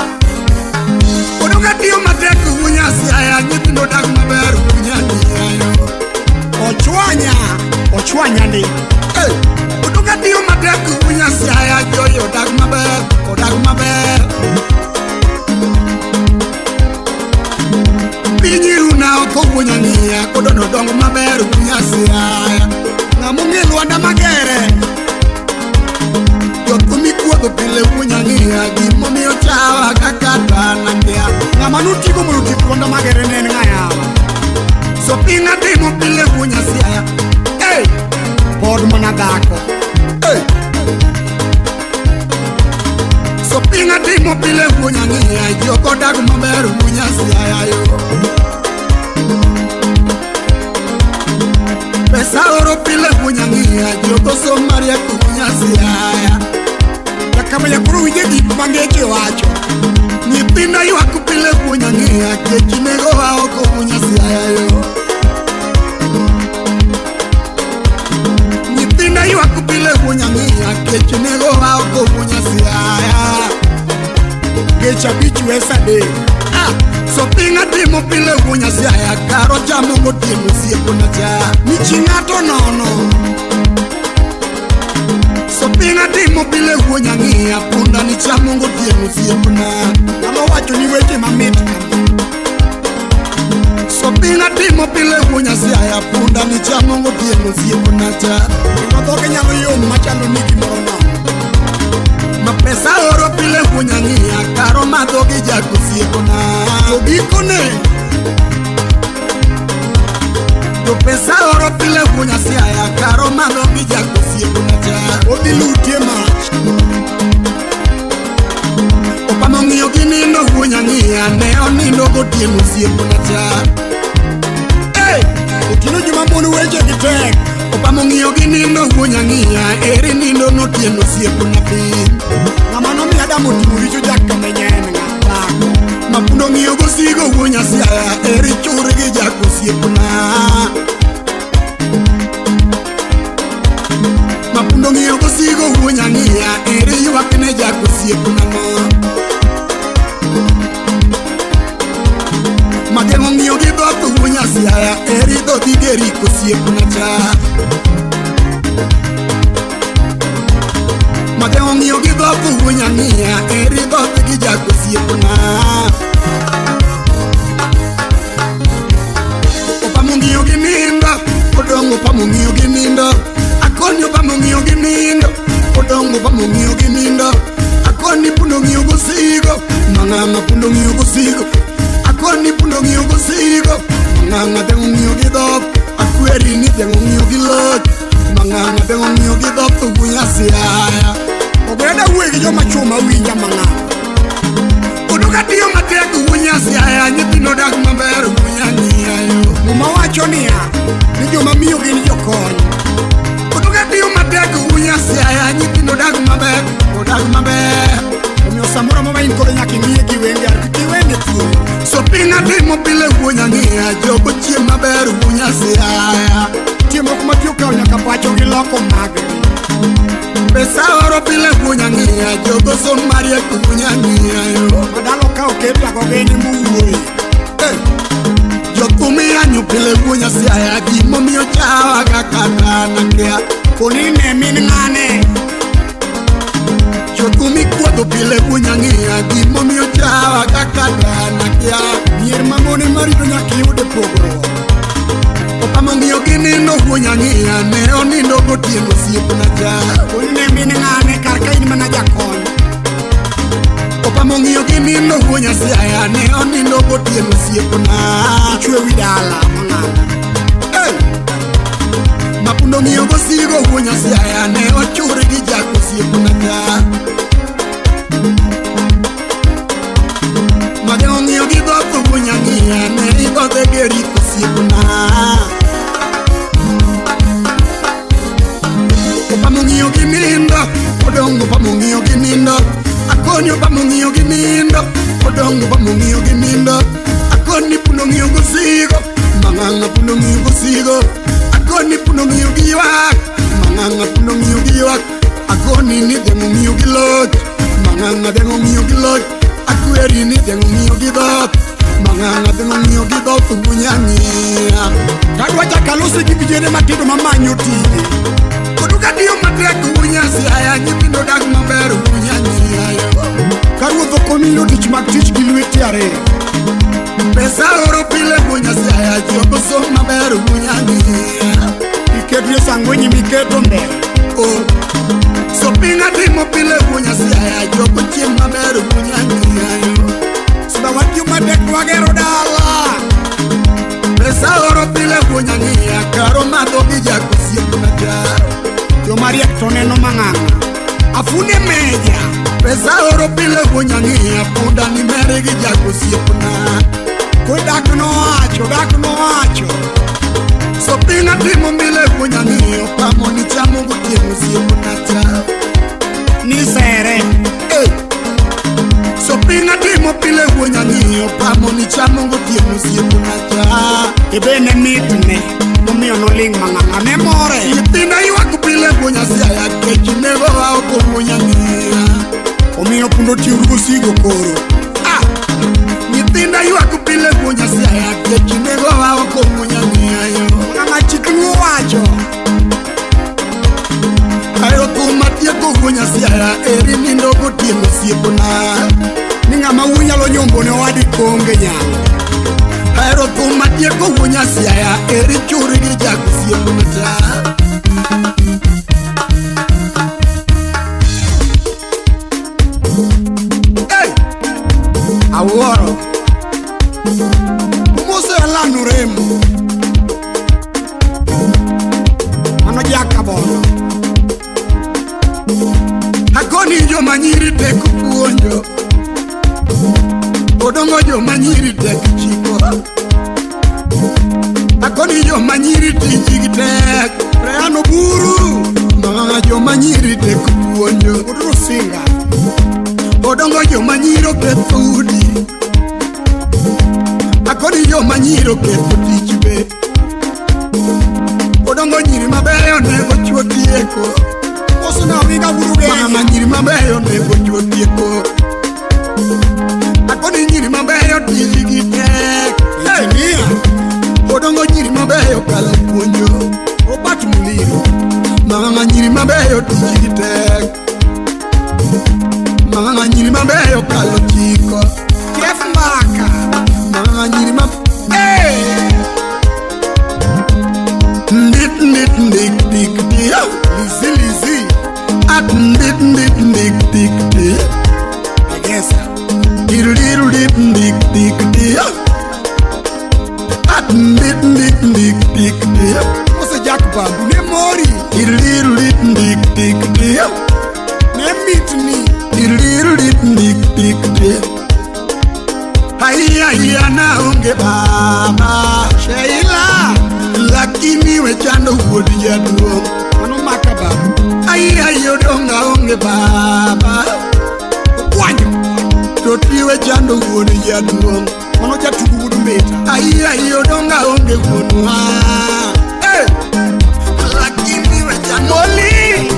Odoga tiyo matek wunyasiaya nyithindo dak maber wunyang'iya yo. Ochwanya. Ochwanya ndi. Hey! Odoga tiyo matek wunyasiaya joyo odak maber, odak maber. oko wuonyang'iya kodono dongo maber wunyasiaya. Ng'among'e Lwanda Magere. Jothum ikuodho pile wuonyang'iya gimomiyo chawa kaka dhanakia. Ng'ama notigo mondo otiek Lwanda Magere ne en ng'a yawa? Sopinga timo pile wuonyasiaya. Hey! Pod mana dhako. Hey! Sopinga timo pile wuonyang'iya joko dag maber wuonyasiaya yo. Pesa oro pile wuonyang'iya joko som mariek wuonyasiaya. Jakamanya koro winje gik ma ngeche wacho. Nyithindo ywak pile wuonyang'iya kech nego wa oko wuonyasiaya yo. Nyithindo ywak pile wuonyang'iya kech nego wa oko wuonyasiaya. Kech abich wes adek. Ah, sopinga timo pile wuonyasiaya karo chamo gotieno osiepona cha. Ni chi ng'ato nono. Sopinga timo pile wuonyang'iya punda ni chamo gotieno osiepna. Ng'ama wacho ni weche mamit kama. Sopinga timo pile wuonyasiaya punda ni chamo gotieno osiepna cha. Kendo dhoge nyalo yom machalo ni gimoro nono. Ma pesa oro pile wuonyang'iya karo madho gi jak osiepna. To gikone To pesa oro pile wuonyasiaya karo madho gi jak osiepna cha. Odhi lutie mach. Opamo ng'iyo gi nindo wuonyang'iya ne onindo gotieno osiepna cha. Hey! Otieno joma mon weche gi tek. Opamo ng'iyo gi nindo wuonyang'iya eri nindo notieno osiepna piny. Ng'ama nomiyo Adam otimo richo jakamenya en ng'a? Dhako. Mapundo ng'iyo gosigo wuonyasiaya eri chur gi jak osiepna. Mapundo ng'iyo gosigo wuonyang'iya eri ywak ne jak osiepna no. Mageng'o ng'iyo gi dhoth wuonyasiaya eri dhodhi gerik osiepna cha. Mageng'o ng'iyo gi dhoth wuonyang'iya eri dhoth gi jak osiepna. Opamo ng'iyo gi nindo, odong' opamo ng'iyo gi nindo. Akoni opamo ng'iyo gi nindo, odong' opamo ng'iyo gi nindo. Akoni pundo ng'iyo gosigo, mang'ang'a pundo ng'iyo gosigo. Akoni pundo ng'iyo gosigo, mang'ang'a dhiang' ong'iyo gi dhok. Akweri ni dhiang' ong'iyo gi loch, mang'ang'a dhiang' ong'iyo gi dhok to wuonyasiaya. Ogweda wuoyo gi joma chwo mawinja mang'aw. Oduka tiyo matek wuonyasiaya nyithindo dak maber wuonyang'iya yo. Muma wacho niya, ni joma miyo gin jokony. Oduka tiyo matek wuonyasiaya nyithindo dak maber, odak maber. Omiyo samoro amora ma in kode nyaka ing'iye gi wenge ariyo, kik iwene thuolo. Sopinga timo pile wuonyang'iya jogo chiem maber wuonyasiaya. Nitie moko ma ji okawo nyaka pacho gi loko maggi. Pesa oro pile wuonyang'iya jogo som mariek wuonyang'iya yo. Ma dala okawo ketago gin emowuoye. Hey! Jothum iyanyo pile wuonyasiaya gimomiyo chawa kaka dhanakia. Koni ne min ng'ane. Jothum ikuodho pile wuonyang'iya gimomiyo chawa kaka dhanakia. Mier ma mon ema rito nyaka iyud e pogruok. Opamo ng'iyo gi nindo wuonyang'iya ne onindo gotieno osiepna cha. Koni ne min ng'ane kar ka in mana jakony. Opamo ng'iyo gi nindo wuonyasiaya ne onindo gotieno osiepna. Ichwe wi dala mang'ana. Hey! Mapundo ng'iyo gosigo wuonyasiaya ne ochur gi jak osiepna cha. Mageng'o ng'iyo gi dhoth wuonyang'iya ne idhodhe gerik osiepna. Opamo ng'iyo gi nindo, odong' opamo ng'iyo gi nindo. Akoni opamo ng'iyo gi nindo, odong' opamo ng'iyo gi nindo. Akoni pundo ng'iyo gosigo, mang'ang'a pundo ng'iyo gosigo. Akoni pundo ng'iyo gi ywak, mang'ang'a pundo ng'iyo gi ywak. Akoni ni dhiang' ong'iyo gi loch, mang'ang'a dhiang' ong'iyo gi loch. Akweri ni dhiang' ong'iyo gi dhoth, mang'ang'a dhiang' ong'iyo gi dhoth wuonyang'iya. Tadwa chako alose gi vijende matindo mamanyo tije. Oduka tiyo matek wuonyasiaya nyithindo dak maber wuonyang'iya yo. Ka ruoth ok omiyi tich mag tich gi lweti ariyo. Pesa oro pile wuonya Siaya jogo somo maber wuonya ng'iya. Iketrie sangwenyi miketo mbele. Oh. Sopinga timo pile wuonya Siaya jogo chiemo maber wuonya ng'iya. Suda watiyo matek wagero dala. Pesa oro pile wuonya ng'iya karo madho gi jakosiepna cha. Jomariek to neno mang'ang'a. Afune meja. Pesa oro pile wuonya ng'iya punda ni mere gi jakosiepna. Kwe dak nowacho, dak nowacho. Sopinga timo mile wuonya ng'iyo pamo ni chamo gotieno osiepna cha. Ni sere. Hey. Sopinga timo pile wuonya ng'iyo pamo ni chamo gotieno osiepna cha. Ebe ne mitne. Momiyo noling' mang'ang'a ne more. Nyithinda ywak pile wuonya Siaya kech nego wa oko wuonya ng'iya. Omiyo pundo tiuru gosigo koro. Ah! Nyithinda ywak pile wuonya Siaya kech nego wa oko wuonya ng'iya yo. Mang'ang'a chik luo wacho. Ayo thum atieko wuonya Siaya eri nindo gotieno osiepna. Ni ng'ama wuoyi nyalo nyombo ne owadi konge nyalo. Ahero thum atieko wuonya Siaya eri churi gi jakosiepna cha. Hey! Awuoro. Umose alano remo. Mano jakabondo. Akoni joma nyiri tek puonjo. Odongo joma nyiri tek chiko. Akoni joma nyiri tijgi tek. Reano buru. Mama joma nyiri tek puonjo. Oduro singa. Odongo joma nyiri oketho udi. Akoni joma nyiri oketho tich be. Odongo nyiri mabeyo nego chuo tieko. Moso na wiga buru genya. Mama nyiri mabeyo nego chuo tieko. Akoni nyiri mabeyo tijgi tek. Engineer. Odongo nyiri mabeyo kalo puonjo. Robert Muliro. Mama nyiri mabeyo tijgi tek. Mama nyiri mabeyo kalo chiko. Jeff Mbaka. Mama nyiri ma Hey! Ndit ndit ndik dik di. Lizi lizi. At ndit ndit ndik dik di. Egesa. Diru diru dip ndik dik di. At ndit ndit ndik dik di. Mose Jack Babu ne mori. Diru diru dip ndik dik di. Ne mitni. Diru diru dip ndik dik di. Haiya hiya na onge baba. Sheila. Lakini we chando wuod jaduong'. Mano maka babu. Haiya hiya odonga onge baba. Okwanyo. To tiwe chando wuod jaduong'. Mano jatugo wuod mbeta. Haiya hiya odonga onge wuonwa. Eh! Lakini we chando Moli.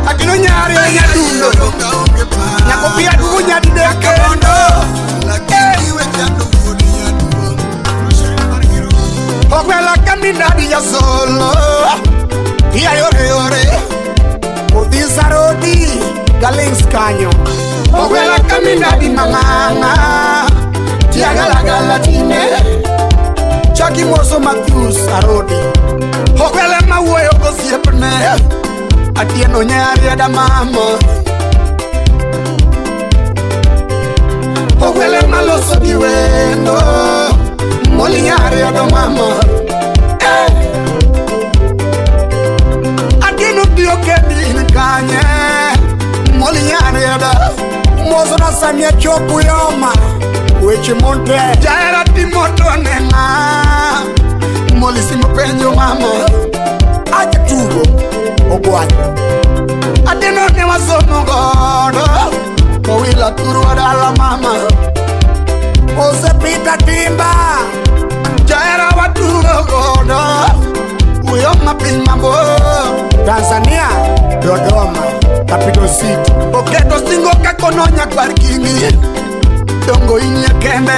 Akino nyari e nyadundo. Odonga onge baba. Nyako pia dugo nyadidek kendo. Lakini we chando wuod jaduong'. Ogwela kamindadi ya solo. Ia yore yore. Odhi sarodi galings kanyo. Ogwela kamindadi mang'ang'a. Tiagalagala tine. Chaki moso Matthews Arodi. Ogwele mawuoyo gosiepne. Atieno nyari adamamo. Ogwele maloso gi wendo. Moli nyari adamamo. Eh! Atieno tiyo kedin kanye. Moli nyari ada. Moso na samia chopu yoma. Weche monte. Jahera timoto ne ng'a. Moli simo penjo mama. Aja tugo. Ogwanyo. Atieno ne wasomo godo. Kowila turwa dala mama. Osepita timba. Jahera watugo godo. Uyoma piny mabor. Tanzania, Dodoma, capital city. Oketo singo kakono nyakwar kingi. Dongo inyie kende.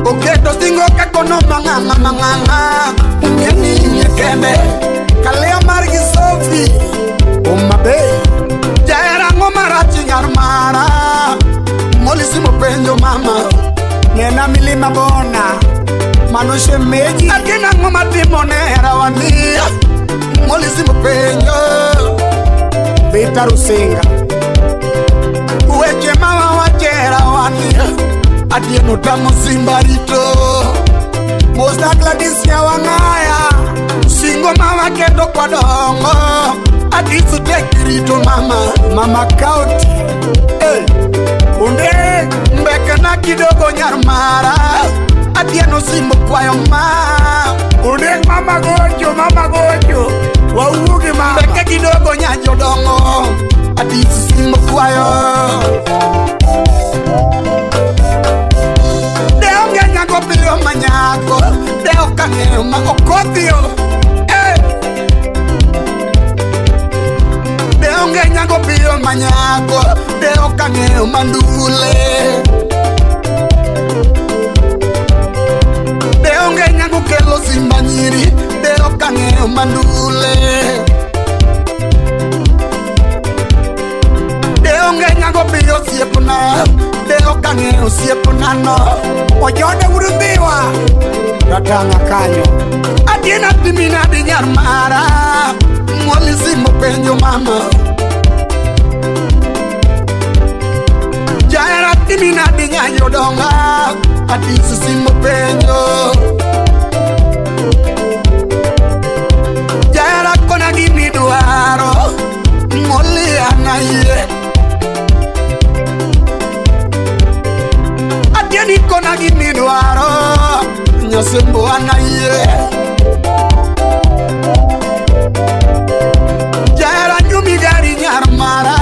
Oketo singo kakono mang'ang'a mang'ang'a. Ung'e ni inyie kende. Kaleo mar gi Sophie, Homa Bay. Jahera ang'o marach nyar mara. penjo mama. Nena milima bona. Mano shemeji. Atieno ang'o matimo ne herawani. Molly Simbo penjo. Peter Rusinga. Weche mama wache herawani. Atieno tamo Simba rito. Mosta Gladys Nyawang'aya. Singo mama keto kwadongo. Adisu tek rito mama. Mama County. Hey. Onde mbeka na kidogo nyar mara. Atieno Simbo kwayo ma. Onde mama gocho, mama gocho. Wawuogi mama. Mbeka kidogo nya jodongo. Adisu Simbo kwayo. De onge nyago piyo manyako. De ok ang'eyo ma okothio. Eh. De onge nyago piyo manyako. De ok ang'eyo mandule. De onge nyago kelo simba nyiri. De ok ang'eyo mandule. De onge nyago piyo osiepna. De ok ang'eyo osiepna no. Ojode urudhiwa. Ratanga kanyo. Atieno timi nadi nyar mara. Molly Simbo penjo mama. Jahera timi nadi nya jodonga. Adisu Simbo penjo. Jahera kona gimi dwaro. Molly anayie. Atieno kona gimi dwaro. Nyasembo anayie. Jahera nyumi gari nyar mara.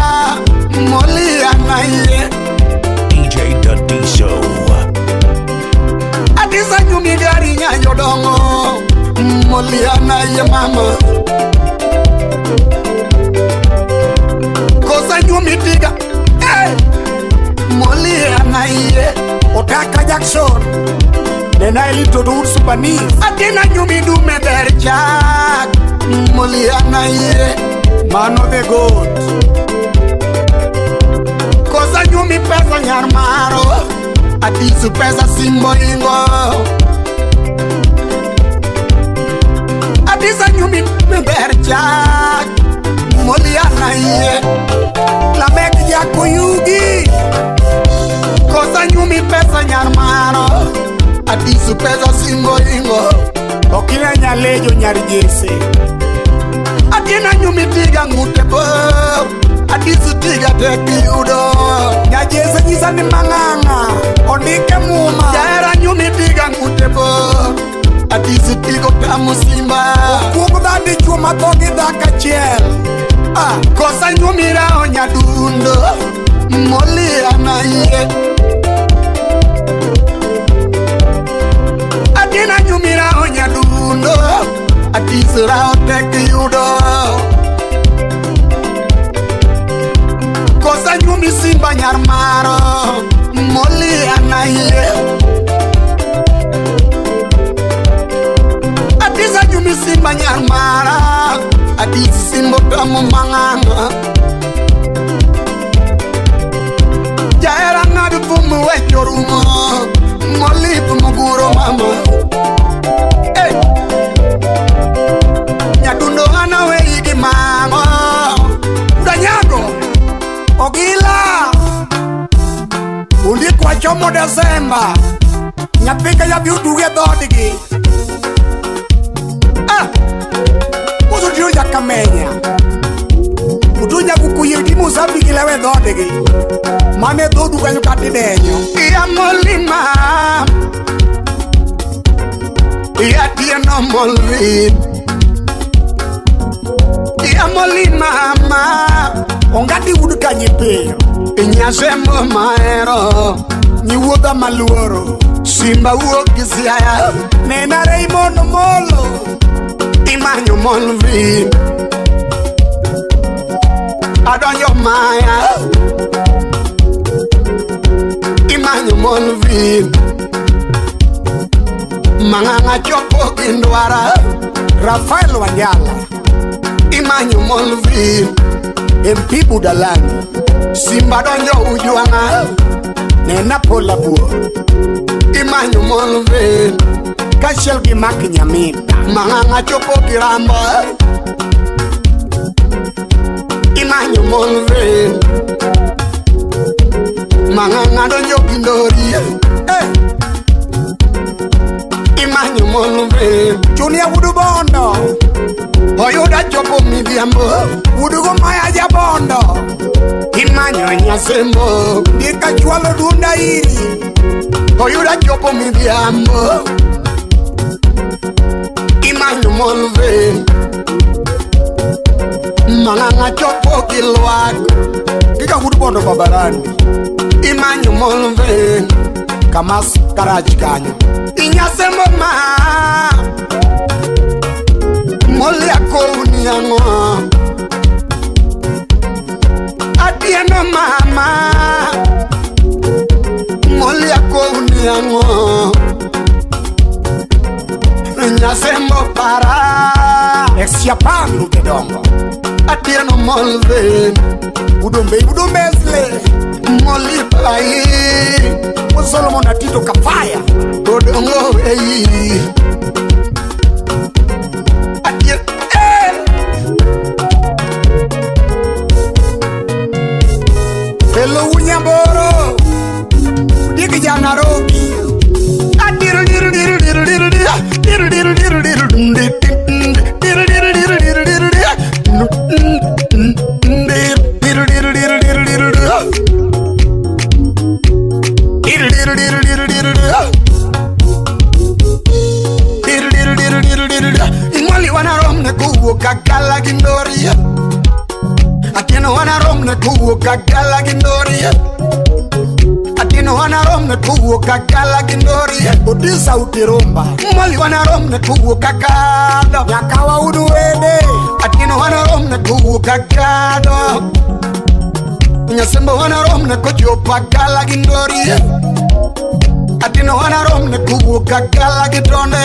Molly anayie. DJ Dadiso. Adisa nyumi gari nya jodongo. Molly anayie mama. Kosa nyumi tiga. Hey! Molly anayie. Otaka Jackson. Nena elito dur supani. Atieno nyumi dume ber chak. Molly anayie. Mano the goat. Kosa nyumi pesa nyar maro. Adisu pesa Simbo ingo. Adisa nyumi ber chak. Molly anayie. Lamek Jakuyugi. Kosa nyumi pesa nyar maro. Adisu pesa Simbo ingo. Okila nyalejo nyar jese. Atieno nyumi tiga ng'ute bor. Adisu tiga tek yudo. Nyajese nyisa ni mang'ang'a. Ondike muma. Jahera nyumi tiga ng'ute bor. Adisu tigo tamo Simba. Okuong dha dichuo matho gi dhako achiel. Ah, kosa nyumi rao nyadundo. Molly anayie. Atieno nyumi rao nyadundo. Adisu rao tek yudo. Kosa nyumi Simba nyar maro. Molly anayie. Adisa nyumi Simba nyar mara. Adisa Simbo tamo mang'ang'a. Jahera ng'ado thum wecho orumo. Molly thum guro mama. Hey! Nyadundo ana weyi gi mama. Udanyago. Ogila. Undikwa chomo Desemba. Nyathi ka nyathi oduge dhoodgi. Ah! Koso tiro jakamenya. Utunya kukuyi gi Mozambique lewe dhoodgi. Mane dhodu kanyo kata idenyo. Iya Molly ma. Iya Atieno Molly. Iya Molly mama. Ongadi wuod kanye piyo. Nyasembo mahero. Nyiwuodha maluoro. Simba wuok gi Siaya. Nena Raymond Omolo. Imanyo Molvin. Adonjo Maya. Imanyo Molvin. Mang'ang'a chopo gi ndwara. Rafael Wanjala. Imanyo Molvin. MP Budalani. Simba donjo Ujwang'a. Nena pola buo. Imanyo Molvin Kaachiel gi Mark Nyamita. Mang'ang'a chopo Kirambo. Imanyo Molvin Mang'ang'a donjo Kindori. Imanyo Molvin Junia Wudu Bondo. Oyuda chopo Midhiambo. Wudugo Maya Jabondo. Imanyo Nyasembo. Dika chwalo dunda iri. Oyuda chopo Midhiambo. Imanyo Molvin Mang'ang'a chopo Kilwak. Kika Wudu Bondo Babarani. Imanyo Molvin Kamas Karaj kanyo. Inyasembo ma Moli akouni ang'o. Atieno mama Moli akouni ang'o. Nyasembo para Ex-Japan Rute Dongo. Atieno Molvin Udombe Udombesle. Moli pai Solomon Atito Kafaya. Odongo ei. Atieno Hello Unyamboro. Diki ja Nairobi. Imwali wanaromne kuwuok Kagala gi Ndori. Atieno wanaromne kuwuok Kagala gi Ndori. Atieno wanaromne kuwuok Kagala gi Ndori. Odi sauti rumba. Mwali wanaromne kuwuok Kakado. Nyaka waudu wede. Atieno wanaromne kuwuok Kakado. Nyasembo wanaromne kochopo Kagala gi Ndori. Atieno wanaromne kuwuok Kagala gi Tonde.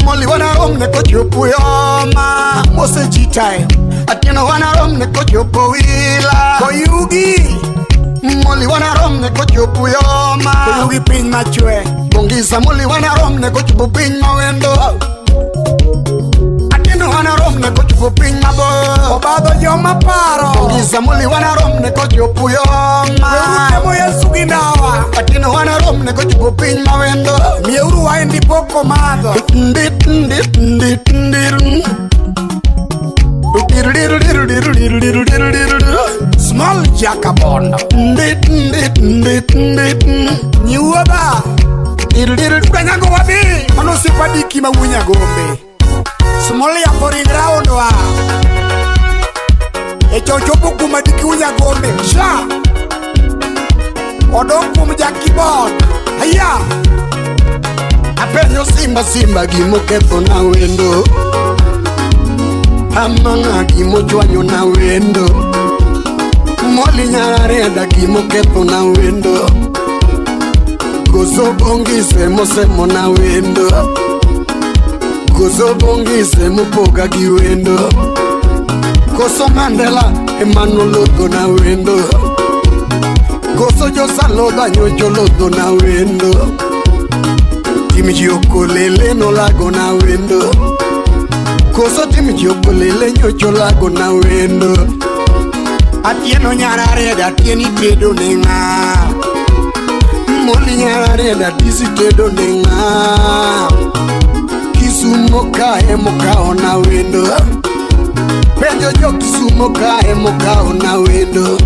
Moli wanaromne kochopo Yoma. Mose Chitae. Atieno wanaromne kochopo Wila. Koyugi. Moli wanaromne kochopo Yoma. Koyugi piny machwe. Bongisa moli wanaromne kochopo piny mawendo. Atieno wanaromne kochopo piny mabor. Obadho joma paro. Bongisa moli wanaromne kochopo Yoma. Weuru temo Yesu gi ndawa. Atieno wanaromne kochopo piny mawendo. Miyeuru waendi pok omadho. Ndit ndit ndit ndit. Small Jakabondo. Ndit ndit ndit ndit. Nyiwuodha. Udanyango wadhi. Mano osiepa Diki ma wuo Nyagombe. Small yapo ring round wa. E chochopo kuma Diki wuo Nyagombe. Sha. Odong kuom Jakibon. Haya. Apenjo simba simba gimoketho na wendo. Amang'a gimochwanyo na wendo. Moli nyarareda gimoketho na wendo. Gozo bongise mosemo na wendo. Gozo bongise mopoga gi wendo. Koso Mandela emanolodho na wendo. Koso josalodha nyocho lodho na wendo. Tim ji okolele nolago na wendo. Koso tim ji okolele nyocho lago na wendo. Atieno nyarareda atieni tedo ne ng'a. Moli nyarareda tisi tedo ne ng'a. Kisumo kae mokawo na wendo. Penjo jo Kisumo kae mokawo na wendo.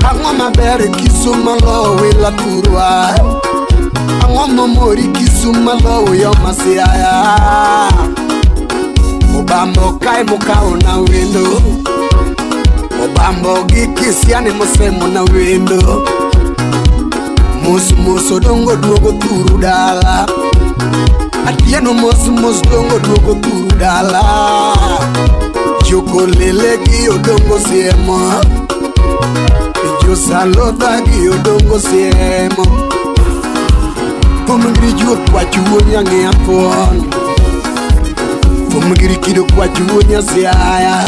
Ang'o maber Kisumo lowo wila thurwa. Ang'o momori Kisumo lowo yo Masiaya. Obambo kae mokawo na wendo. Obambo gi Kisiani mosemo na wendo. Mos mos odongo duogo thuru dala. Atieno mos mos dongo duogo thuru dala. Jokolele gi odongo siemo. Josalodha gi odongo siemo. Thum giri juok kwach wuo nyang'e thuon. Thum giri kido kwach wuo nyasiaya.